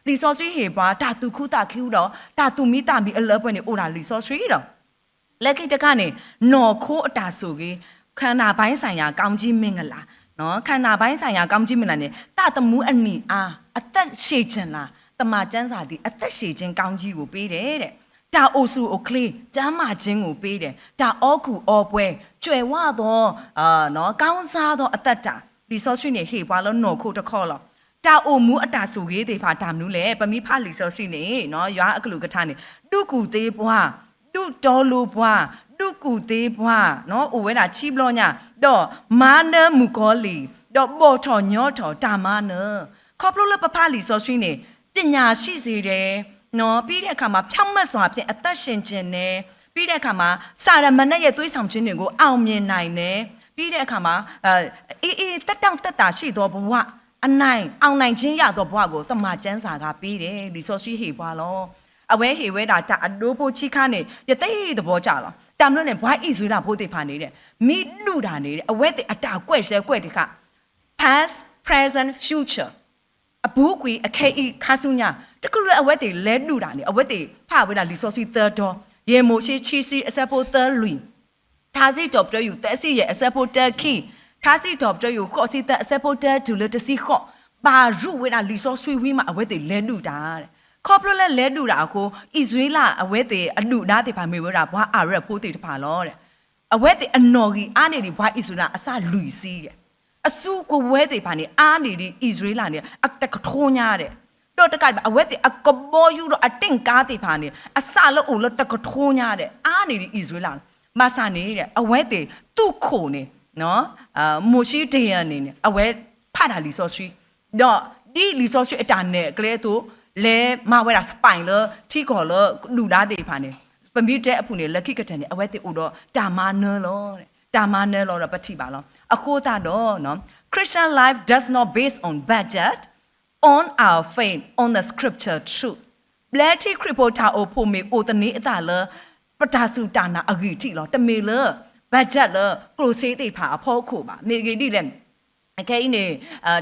ဒီး လံာ်စီဆှံဟ့ၣ်ပှၤ တၢ်သူၣ်ခုသးခုဒီး တၢ်သူၣ်မံသးမံအလၢပှဲၤန့ၣ် အိၣ်ဒၣ်လံာ်စီဆှံဒီး လၢခံတခါန့ၣ် နီၢ်ခိအတၢ်ဆိၣ်ဂ့ၤ, ခံနာ်ပိုင်းဆိုင်ရာ ကောင်းကြီးမင်္ဂလာ, ခံနာ်ပိုင်းဆိုင်ရာ ကောင်းကြီးမင်္ဂလာန့ၣ် သးသမူအနံၣ်အါ, အသက်ရှည်ခြင်းလာ, သမ္မာကျမ်းစာသည် အသက်ရှည်ခြင်းကောင်းကြီးကိုပေးတယ်တဲ့. တၢ်အိၣ်ဆူၣ်အိၣ်ချ့, ကျန်းမာခြင်းကိုပေးတယ်. တၢ်အိၣ်ကူအိၣ်ပှဲၤ, ကြွယ်ဝသော, ကောင်းစားသောအသက်တာ, လံာ်စီဆှံန့ၣ် ဟ့ၣ်ပှၤလၢနီၢ်ခိတခီလီၤ. တၢ်အိၣ်မူအတၢ်ဆိၣ်ဂ့ၤသ့ၣ်တဖၣ်တၢ်မနုၤလဲၣ်. ပမ့ၢ်ဖးလံာ်စီဆှံန့ၣ် ယွၤအကလုၢ်ကထါန့ၣ် ဒူကူၣ်သ့ပှၤ, ဒူတီလိပှၤ, ဒူကူၣ်သ့ပှၤ, အိၣ်ဝဲဒၣ်ခံဘျီညါ, ဒီးမၤနၢၤမုၣ်ကီၤလံၢ်, ဒီးဘီၣ်ထီၣ်ညီထီၣ်တၢ်မၤနၢၤ. ခီဖျိလၢပဖးလံာ်စီဆှံန့ၣ် ပညာရှိစေတယ်, ပြီးတဲ့အခါမှာ ဖြောင့်မတ်စွာဖြင့် အသက်ရှင်ချင်တယ်, ပြီးတဲ့အခါမှာ စာတမန်နဲ့ရဲ့သွေးဆောင်ခြင်းတွေကို အောင်မြင်နိုင်တယ်, ပြီးတဲ့အခါမှာ အေးအေး သက်တောင့်သက်သာရှိသောဘဝ, အနိုင်, အောင်နိုင်ခြင်းရသောဘဝကို သမ္မာကျမ်းစာကပေးတယ်. လံာ်စီဆှံဟ့ၣ်ပှၤလီၤ. အဝဲဟ့ၣ်ဝဲဒၣ်တၢ်အဒိဖိခံခါန့ၣ် ယသ့သဘီကၢ်လီၤ. တၢ်မနုၤလဲၣ်န့ၣ် ပှၤအံၣ်စရ့လးဖိသ့ၣ်တဖၣ်န့ၣ် မ့ၢ်ဒုၣ်တၢ်န့ၣ် အဝဲသ့ၣ်အတၢ်ကွဲးဆၢကွဲးတခါ past, present, future အပူၤကွံာ် အခဲအံၤ ခါဆူညါ, တချုးလၢအဝဲသ့ၣ်လဲၤဒုၣ်တၢ်န့ၣ် အဝဲသ့ၣ်ဖးဝဲဒၣ်လံာ်စီဆှံသၢတီၤ, ယဲၢ်မိၤၡ့ ခံဆံ အဆၢဖိသၢလွံၢ်, ထါစံးထီၣ်ပတြၢၤ ယူၢ် သၢဆံယဲၢ် အဆၢဖိတၢခံ, ထါစံးထီၣ်ပတြၢၤ ယူၢ် ဃိးဆံသၢ အဆၢဖိတၢတုၤလၢတဆံဃိး, ဘၣ်ရူးဝဲဒၣ်လံာ်စီဆှံဝံၤမး အဝဲသ့ၣ်လဲၤဒုၣ်တၢ်. ခီဖျိလၢလဲၤဒုးတၢ်အဃိ အံၣ်စရ့လးအဝဲသ့ၣ်အဒုၣ်ဒါသ့ၣ်တဖၣ်မ့ၢ်ဝဲဒၣ်ပှၤအၤရၣ်ဖိသ့ၣ်တဖၣ်လီၤ. အဝဲသ့ၣ်အနီၣ်ဂံၢ်အါန့ၢ်ဒံးပှၤအံၣ်စရ့လးအစၢ်လွံၢ်ဆံ, အစုကဝဲၤသ့ၣ်တဖၣ်န့ၣ် အါန့ၢ်ဒံးအံၣ်စရ့လးန့ၣ် တကထိညါဒဲး, ဒီးတကးဒံးဘၣ် အဝဲသ့ၣ်အကဘီယူၤဒီးအတ့ၣ်ကါသ့ၣ်တဖၣ်န့ၣ် အစၢ်လၢအိၣ်လၢတကထိညါဒဲး အါန့ၢ်ဒံးအံၣ်စရ့လးလီၤ. ဘၣ်ဆၣ်န့ၣ် အဝဲသ့ၣ်သူၣ်ခိၣ်န့ၣ် မိၤၡ့တယၢၢ်န့ၣ်န့ၣ် အဝဲဖးတၢ်လံာ်စီဆှံ, ဒီးဒ်လံာ်စီဆှံအတၢ်နဲၣ်အကျဲအသိး လဲၤမၤဝဲဒၣ် spy လၢထံကီၢ်လၢဒုၣ်ဒါသ့ၣ်တဖၣ်န့ၣ် ပမ့ၢ်တဲအပူၤန့ၣ် လၢခံကတၢၢ်န့ၣ် အဝဲသ့ၣ်အိၣ်ဒီးတၢ်မၤနၢၤလီၤ. တၢ်မၤနၢၤလီၤဒီးပထံၣ်ဘၣ်လီၤ. အဃိသတးဒီး Christian life does not based on budget, on our faith, on the scripture truth. ဘျၢထံခရံာ်ဖိတၢ်အိၣ်ဖှိၣ်မ့ၢ်အိၣ်သန့ၤအသးလၢ ပတၢ်စူၢ်တၢ်နာ်အဂံၢ်ထံးလီၤ. တမ့ၢ်လၢ budget လၢကျိၣ်စ့သ့ၣ်တဖၣ်အဖီခိၣ်ဘၣ်. မ့ၢ်အဂ့ၢ်ဒ်လဲၣ် အခဲအံၤန့ၣ်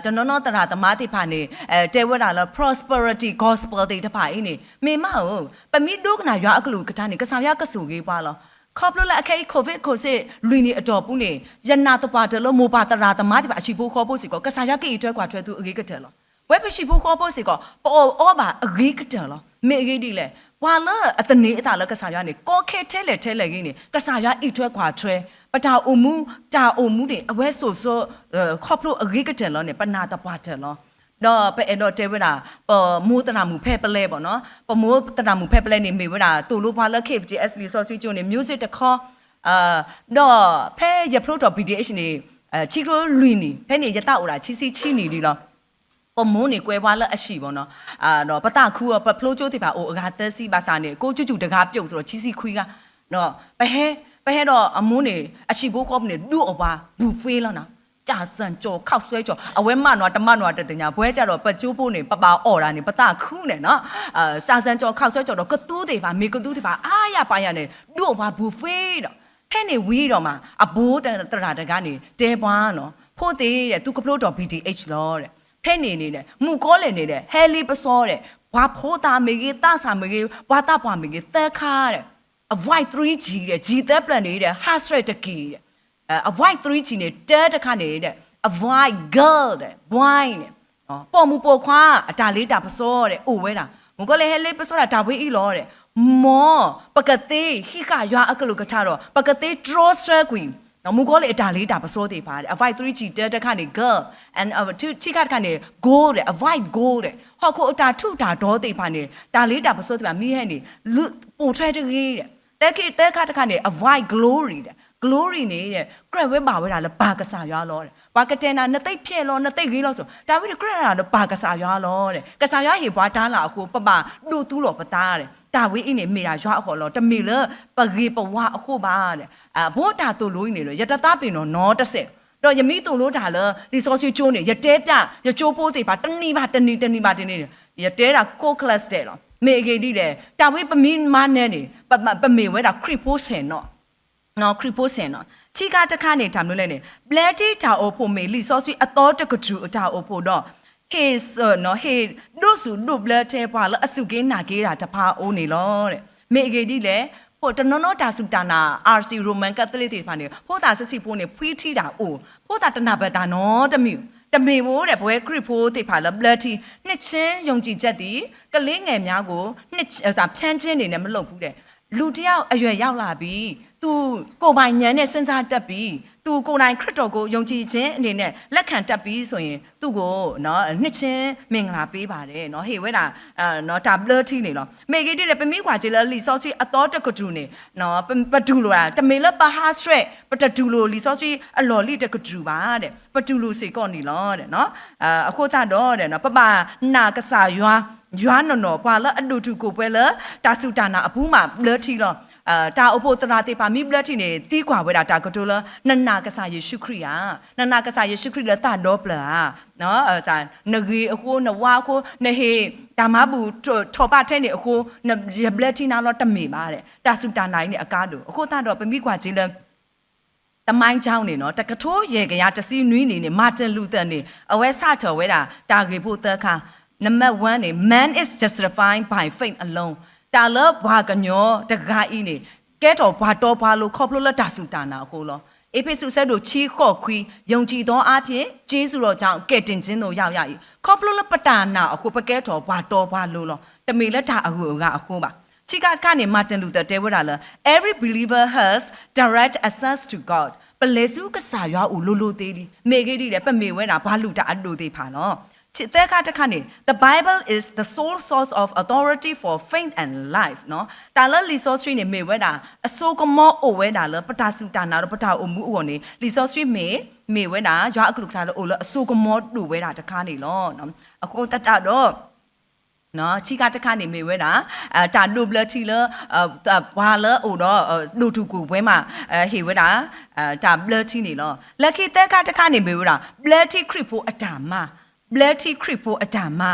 တနီၤနီၤသရၣ်သမါသ့ၣ်တဖၣ်န့ၣ် တဲဝဲဒၣ်လၢ prosperity gospel သ့ၣ်တဖၣ်အံၤန့ၣ် မ့ၢ်မးဧၢ, ပမ့ၢ်ဒိကနၣ်ယွၤအကလုၢ်ကထါန့ၣ် ကစၢ်ယွၤကဆိၣ်ဂ့ၤပှၤလီၤ. ခီဖျိလၢအခဲအံၤ COVID ခိၣ်စ့လွံၢ်နံၣ်အတီၢ်ပူၤန့ၣ် ယနာ်သပှၢ်တၢၢ်လၢမိၢ်ပၢ်သရၣ်သမါသ့ၣ်တဖၣ် အဟံၣ်ဖိဃီဖိစ့ၢ်ကီး ကစၢ်ယွၤကအံးထွဲကွၢ်ထွဲသုအဂ့ၤကတၢၢ်လီၤ. ပဝဲပဟံၣ်ဖိဃီဖိစ့ၢ်ကီး ပအီၣ်အီဘၣ်အဂ့ၤကတၢၢ်လီၤ. မ့ၢ်အဂ့ၢ်ဒ်လဲၣ် ပှၤလၢအသန့ၤအသးလၢကစၢ်ယွၤန့ၣ် ကီခဲထဲလဲၣ်ထဲလဲၣ်ဂ့ၤန့ၣ် ကစၢ်ယွၤအံးထွဲကွၢ်ထွဲ ပတၢ်အိၣ်မူ တၢ်အိၣ်မူန့ၣ် အဝဲစိာ်စိ ခီဖျိအဂ့ၤကတၢၢ်လီၤန့ၣ် ပနာ်သပှၢ်တၢၢ်လီၤ. ဒီးပအဲၣ်ဒိးတဲဝဲဒၣ် ပမိၢ်သရၣ်မုၣ်ဖဲပလဲဘၣ်နီၤ, ပမိၢ်သရၣ်မုၣ်ဖဲပလဲန့ၣ် မ့ၢ်ဝဲဒၣ်သိၣ်လိပှၤလၢ K B G S လံာ်စီဆှံကၠိန့ၣ် music တခီ ဒီးဖဲယဖျိထီၣ် B D H န့ၣ် ခံကထိလွံၢ်နံၣ် ဖဲန့ၣ် ယသးအိၣ်ဒၣ်ခံဆံခံနံၣ်ဒံးလီၤ. ပမိၢ်န့ၣ်ကွဲးပှၤလၢအဟံၣ်ဘၣ်နီၤ, ဒီးပသးခုအီၤ ပဖျိကၠိသ့ၣ်တဖၣ်အိၣ်အဂၤသၢဆံ ဘၣ်ဆၣ်န့ၣ် ကိးကၠူကၠူတဂၤပျိာ်စ့ၢ်ကီး ခံဆံခွံဂၤ, ဒီးပဟဲ ပဟဲဒီးအမိၢ်န့ၣ် အဟံၣ်ဖိဃီဖိန့ၣ် ဒုးအီၣ်ပှၤ buffet လီၤနီၤ, ကၢ်စၢ်ကၠီၤခီၣ်ဆွဲကၠီၤ အဝဲမးနီၤတမးနီၤတသ့ၣ်ညါ, ပဝဲဒၣ်ဒီးပကၠိဖိန့ၣ် ပဘၣ်အီၣ်ဒၣ်န့ၣ် ပသးခုန့ၣ်နီၤ, ကၢ်စၢ်ကၠီၤခီၣ်ဆွဲကၠီၤဒီးကသူသ့ၣ်တဖၣ် မ့ၢ်ကသူသ့ၣ်တဖၣ် အါယၤပာ်ယၤန့ၣ် ဒုးအီၣ်ပှၤ buffet ဒီး ဖဲန့ၣ်ဝံၤဒီးမး အဘိသရၣ်တဂၤန့ၣ် တဲပှၤနီၤ, ဖိသ့ၣ်ဒီး သုကဖျိထီၣ် B D H လီၤဒီး ဖဲန့ၣ်န့ၣ် မုၣ်ကီၤလံၢ်န့ၣ်ဒီး ဟဲလ့ပစီဒီး ပှၤဖိသၣ်မ့ၢ်ဂ့ၤ သးစၢ်မ့ၢ်ဂ့ၤ ပှၤသးပှၢ်မ့ၢ်ဂ့ၤ သၢခါဒီး avoid three G ဒီး G သၢပျၢၢ်န့ၣ်ဒီး ဟးဆှဲးတက့ၢ်ဒီး avoid three G န့ၣ် တၢတခါန့ၣ်ဒီး avoid girl ဒီး boy န့ၣ် ပိာ်မုၣ်ပိာ်ခွါ အတၢ်လ့တၢ်ပစီဒီး အိၣ်ဝဲဒၣ် မုၣ်ကီၤလံၢ်ဟဲလ့ပစီဒၣ်တၢ်ဝဲအံၤလီၤဒီး မ်ပကသ့ဟံးဃာ်ယွၤအကလုၢ်ကထါဒီး ပကသ့တြီဆၢကွံာ် မုၣ်ကီၤလံၢ်အတၢ်လ့တၢ်ပစီသ့ၣ်တဖၣ်ဒီး avoid three G တၢတခါန့ၣ် girl and ထံခါတခါန့ၣ် gold ဒီး avoid gold ဒီး ဟီၣ်ခိၣ်အတၢ်ထူးတၢ်တီၤသ့ၣ်တဖၣ်န့ၣ် တၢ်လ့တၢ်ပစီသ့ၣ်တဖၣ်မ့ၢ်ဟဲန့ၣ် ပိာ်ထွဲတဂ့ၤဒီး သၢခါတခါန့ၣ် avoid glory ဒီး glory န့ၣ် ကြၢးဝဲဘၣ်ဝဲဒၣ်လၢပၢ်ကစၢ်ယွၤလီၤဒီး ပှၤကတဲနၤ နသ့ၣ်ဖျဲၣ်လီၤ နသ့ၣ်ဂ့ၤလီၤစိၤ တၢ်ဝဲန့ၣ်ကြၢးဒၣ်လၢပၢ်ကစၢ်ယွၤလီၤဒီး ကစၢ်ယွၤဟ့ၣ်ပှၤတၢ်လၢအဃိ ပဘၣ်ဒိးသူလီၤပသးဒီး တၢ်ဝဲအံၤန့ၣ် မ့ၢ်ဒၣ်ယွၤအဃိလီၤ တမ့ၢ်လၢပဂ့ၤပဝါအဃိဘၣ်ဒီး အဘိတၢ်သိၣ်လိအံၤန့ၣ်ဒီး ယတသးပ့ၤနီၣ်နီတစဲး ဒီးယမ့ၢ်သိၣ်လိတၢ်လၢ လံာ်စီဆှံကၠိန့ၣ် ယတဲပျး ယကၠိဖိသ့ၣ်တဖၣ် တနံၤဘၣ်တနံၤ တနံၤဘၣ်တနံၤန့ၣ် ယတဲဒၣ်ကိးကျၢးစတဲးလီၤ. မ့ၢ်အဂ့ၢ်ဒ်လဲၣ် တၢ်ဝဲပမ့ၢ်မၤနၢၤန့ၣ် ပမ့ၢ်ဝဲဒၣ်ခရံာ်ဖိဆဲးနီၤ ခရံာ်ဖိဆဲးနီၤ ထံခါတခါန့ၣ် တၢ်မနုၤလဲၣ်န့ၣ် ဘျၢထံတၢ်အိၣ်ဖှိၣ်မ့ၢ်လံာ်စီဆှံအသီတကတြူၢ်အတၢ်အိၣ်ဖှိၣ်ဒီး ဟ့ၣ်စၢၤနီၤ ဟ့ၣ်ဒိးစူၣ်ဒိးဘျၢထဲပှၤလၢအစူၢ်က့ၤနာ်က့ၤတၢ်တဖၣ်အအိၣ်န့ၣ်လီၤ. မ့ၢ်အဂ့ၢ်ဒ်လဲၣ် ဖိတနီၤနီၤတၢ်စူၢ်တၢ်နာ် R C Roman Catholic သ့ၣ်တဖၣ်န့ၣ် ဖိသၣ်ဆံးဆံးဖိန့ၣ် ဖှံထံတၢ်အိၣ် ဖိသၣ်တနၢ်ပၢၢ်တၢ်နီတမံၤ တမ့ၢ်ဝဲဒီး ပဝဲခရံာ်ဖိသ့ၣ်တဖၣ်လၢဘျၢထံ နှစ်ခြင်းယုံကြည်ချက်သည် ကလေးငယ်များကို နှစ် ဖြန်းခြင်း န့ၣ်န့ၣ် မလုပ်ဘူးတဲ့ လူတစ်ယောက်အရွယ်ရောက်လာပြီ သူကိုယ်ပိုင်ဉာဏ်နဲ့စဉ်းစားတတ်ပြီ သူကိုယ်တိုင်ခရစ်တော်ကိုယုံကြည်ခြင်းအနေနဲ့လက်ခံတတ်ပြီဆိုရင်သူ့ကိုနော်နှစ်ခြင်းမင်္ဂလာပေးပါတယ်နော် ဟ့ၣ်ဝဲဒၣ် တၢ်ဘျၢထံန့ၣ်လီၤ. မ့ၢ်ဂ့ၤဒ်လဲၣ် ပမ့ၢ်ကွၢ်က့ၤလၢလံာ်စီဆှံအသီတကတြူၢ်န့ၣ် ပတူၢ်လိာ်တၢ် တမ့ၢ်လၢပဟးဆှဲး ပတတူၢ်လိာ်လံာ်စီဆှံအလီၢ်လံၤတကတြူၢ်ဘၣ် ပတူၢ်လိာ်စ့ၢ်ကီးန့ၣ်လီၤ. အဃိသတးဒီး ပဘၣ်နာ်ကစၢ်ယွၤ ယွၤနီၢ်နီၢ် ပှၤလၢအဒိၣ်တုာ်ခိၣ်ပှဲၤလၢ တၢ်စူၢ်တၢ်နာ်အပူၤမးဘျၢထံလီၤ. တၢ်အိၣ်ဖှိၣ်သရၣ်သ့ၣ်တဖၣ်မ့ၢ်ဘျၢထံန့ၣ် သံကွၢ်ဝဲဒၣ်တၢ်ကတိၤလၢ နနာ်ကစၢ်ယ့ၣ်ၡူးခရံာ်ဧါ, နနာ်ကစၢ်ယ့ၣ်ၡူးခရံာ်လၢသးဒီဖျၢၣ်ဧါ, နဂ့ၤအဃိ နဝါအဃိ နဟ့ၣ်တၢ်မၤဘူၣ်ထီၣ်ဘၣ်ထဲန့ၣ်အဃိ ယဘျၢထံနၤလီၤ တမ့ၢ်ဘၣ်. တၢ်စူၢ်တၢ်နာ်အံၤန့ၣ်အကါဒိၣ် အဃိသတးဒီး ပမ့ၢ်ကွၢ်က့ၤလၢ သမိုင်းကြောင်းန့ၣ်နော် တကထိယဲၢ်ကယၤတဆံနွံနံၣ်န့ၣ် Martin Luther န့ၣ် အဝဲစးထီၣ်ဝဲဒၣ် တၢ်ဂ့ၢ်ဖိသၢခါ, number one န့ၣ် man is justified by faith alone တၢ်လၢပှၤကညီတဂၤအံၤန့ၣ် ကဲထီၣ်ပှၤတီပှၤလိၤခီဖျိလၢတၢ်စူၢ်တၢ်နာ်အဃိလီၤ. အ့းဖ့းစူး အဆၢဒိၣ်ခံ ဃိးခွံ, ယုံကြည်သောအားဖြင့် ကျေးဇူးတော်ကြောင့် ကယ်တင်ခြင်းသို့ ရောက်ရ၏. ခီဖျိလၢပတၢ်နာ်အဃိ ပကဲထီၣ်ပှၤတီပှၤလိၤလီၤ. တမ့ၢ်လၢတၢ်အဂုၤအဂၤအဃိဘၣ်. ခံခါတခါန့ၣ် Martin Luther တဲဝဲဒၣ်လၢ every believer has direct access to God. ပလဲၤဆူကစၢ်ယွၤအအိၣ်လိၤလိၤသ့လံ. မ့ၢ်ဂ့ၤဒ်လဲၣ် ပမ့ၢ်ဝဲဒၣ်ပှၤလုၢ်တၢ်အဒိၣ်သ့ၣ်တဖၣ်လီၤ. သၢခါတခါန့ၣ် the Bible is the sole source of authority for faith and life. တၢ်လၢလံာ်စီဆှံန့ၣ် မ့ၢ်ဝဲဒၣ်အစိကမီၤအိၣ်ဝဲဒၣ်လၢပတၢ်စူၢ်တၢ်နာ်ဒီးပတၢ်အိၣ်မူအဂီၢ်န့ၣ် လံာ်စီဆှံမ့ၢ် မ့ၢ်ဝဲဒၣ် ယွၤအကလုၢ်ကထါလၢအိၣ်လၢအစိကမီၤဒိၣ်ဝဲဒၣ်တခါန့ၣ်လီၤ. အဃိသတးဒီး ခံခါတခါန့ၣ်မ့ၢ်ဝဲဒၣ် တၢ်ဒိးဘျၢထံလၢ ပှၤလၢအအိၣ်ဒီး ဒိၣ်တုာ်ခိၣ်ပှဲၤမး ဟ့ၣ်ဝဲဒၣ် တၢ်ဘျၢထံန့ၣ်လီၤ. လၢခံသၢခါတခါန့ၣ်မ့ၢ်ဝဲဒၣ် ဘျၢထံခရံာ်ဖိအတၢ်မၤ, ဘျၢထံခရံာ်ဖိအတၢ်မၤ,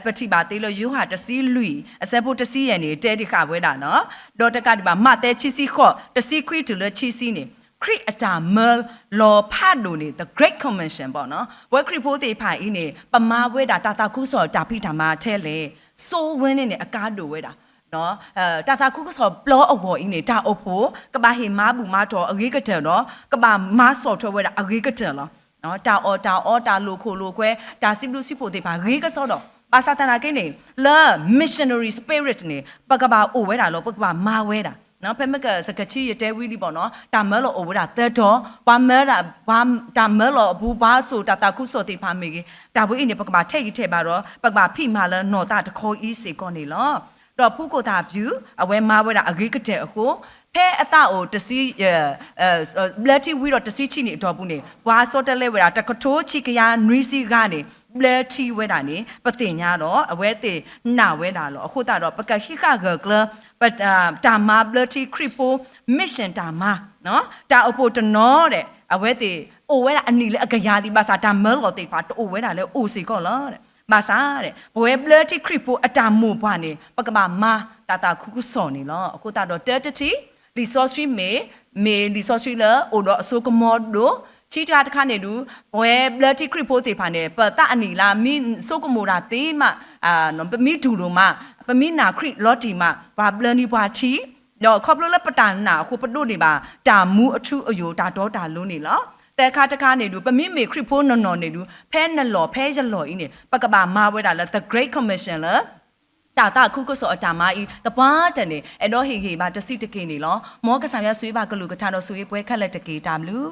ပထံၣ်ဘၣ်သ့လၢယိၤဟၣ်တဆံလွံၢ် အဆၢဖိတဆံယဲၢ်န့ၣ် တဲဒံးဃာ်ဝဲဒၣ်လီၤ. ဒီးတကးဒံးဘၣ် မးသဲခံဆံဃိး တဆံခွံတုၤလၢခံဆံန့ၣ် ခရံာ်အတၢ်မၢလီၤဖးဒိၣ်န့ၣ် the Great Commission ပဝဲခရံာ်ဖိသ့ၣ်တဖၣ်အံၤန့ၣ် ပမၤဝဲဒၣ်တၢ်သးခုကစီၣ်တၢ်ဖံးတၢ်မၤထဲလဲၣ်, soul winning န့ၣ် အကါဒိၣ်ဝဲဒၣ် တၢ်သးခုကစီၣ်ပျီအဂီၢ်အံၤန့ၣ် တၢ်အိၣ်ဖှိၣ် ကဘၣ်ဟ့ၣ်မၤဘူၣ်မၤတီၢ်အဂ့ၤကတၢၢ်ဒီး ကဘၣ်မၤစိာ်ထွဲဝဲဒၣ်အဂ့ၤကတၢၢ်လီၤ. တၢ်အီၣ်တၢ်အီ တၢ်လိာ်ခိၣ်လိာ်ကွဲ တၢ်စံးဘျုးစံးဖှိၣ်သ့ၣ်တဖၣ်ဂ့ၤကစီဒီး ဘၣ်ဆၣ်သနာ်က့န့ၣ် လၢ missionary spirit န့ၣ် ပကဘၣ်အိၣ်ဝဲဒၣ်လီၤ. ပကဘၣ်မၤဝဲဒၣ် ဖဲမ့ၢ်ကစကထံယတဲဝံၤလံဘၣ်နီၤ တၢ်မၢလီၤအိၣ်ဝဲဒၣ်သၢတီၤ, ပှၤမၢ တၢ်မၢလီၤအပူၤ ပှၤစိာ်တၢ်သးခုကစီၣ်သ့ၣ်တဖၣ်မ့ၢ်ဂ့ၤ, တၢ်ဝဲအံၤန့ၣ် ပကဘၣ်ထဲးဂံၢ်ထဲးဘါဒီး ပကဘၣ်ဖံးမၤလၢနီၢ်သးတခီအံၤစ့ၢ်ကီးန့ၣ်လီၤ. ဒီးဖူကိၣ်သၣ်ဖၠူၣ် အဝဲမၤဝဲဒၣ်အဂ့ၤကတၢၢ်အဃိ ဖဲအသးအိၣ်တဆံ ဘျၢထံဝံၤဒီးတဆံခံနံၣ်အတီၢ်ပူၤန့ၣ် ပှၤဆီတလဲဝဲဒၣ်တကထိခံကယၤနွံဆံဂၤန့ၣ် ဘျၢထံဝဲဒၣ်န့ၣ် ပသ့ၣ်ညါဒီး အဝဲသ့ၣ်နာ်ဝဲဒၣ်လီၤ. အဃိသတးဒီး ပကဟံးဃာ်ဂၢၢ်ကျၢၤ ပတၢ်မၤဘျၢထံခရံာ်ဖိ mission တၢ်မၤ တၢ်အိၣ်ဖှိၣ်တနီၤဒီး အဝဲသ့ၣ်အိၣ်ဝဲဒၣ်အနံၣ်လၢအကယၤလံ ဘၣ်ဆၣ်တၢ်မၢလီၤသ့ၣ်တဖၣ်တအိၣ်ဝဲဒၣ်လၢအိၣ်စ့ၢ်ကီးလီၤ. ဘၣ်ဆၣ် ပဝဲဘျၢထံခရံာ်ဖိအတၢ်မိၢ်ပှၢ်န့ၣ် ပကဘၣ်မၤတၢ်သးခုကစီၣ်န့ၣ်လီၤ. အဃိသတးဒီးတၢတထံၣ် လံာ်စီဆှံမ့ၢ် မ့ၢ်လံာ်စီဆှံလၢအိၣ်ဒီးအစိကမီၤဒိၣ်, ခံခါတခါန့ၣ်ဒုး ပဝဲဘျၢထံခရံာ်ဖိသ့ၣ်တဖၣ်န့ၣ် ပသးအနံၣ်လါ မ့ၢ်ဆိကမိၣ်တၢ်သ့မး ပမ့ၢ်တူၢ်လိာ်မး ပမ့ၢ်နာ်ခရံာ်လီၤတံၢ်မး ပှၤဘျၢနံၤပှၤထံ ဒီးခီဖျိလၢပတၢ်နာ်အဃိ ပဒိးန့ၢ်ဘၣ်တၢ်မူအထူအယိာ် တၢ်တီတၢ်လိၤန့ၣ်လီၤ. သၢခါတခါန့ၣ်ဒုး ပမ့မ့ၢ်ခရံာ်ဖိနီၢ်နီၢ်န့ၣ်ဒုး ဖဲနလီၢ်ဖဲယလီၢ်အံၤန့ၣ် ပကဘၣ်မၤဝဲဒၣ်လၢ the Great Commission လၢ တၢ်သးခုကစီၣ်အတၢ်မၤအံၤ သပှၢ်တၢၢ်န့ၣ် အဲၣ်ဒိးဟ့ၣ်ဂံၢ်ဘါတဆံးတက့ၢ်န့ၣ်လီၤ. မ်ကစၢ်ယွၤဆိၣ်ဂ့ၤဘၣ်ကလုၢ်ကထါဒီးဆိၣ်ဂ့ၤပှၤခဲလၢာ်တက့ၢ် တၢ်ဘျုး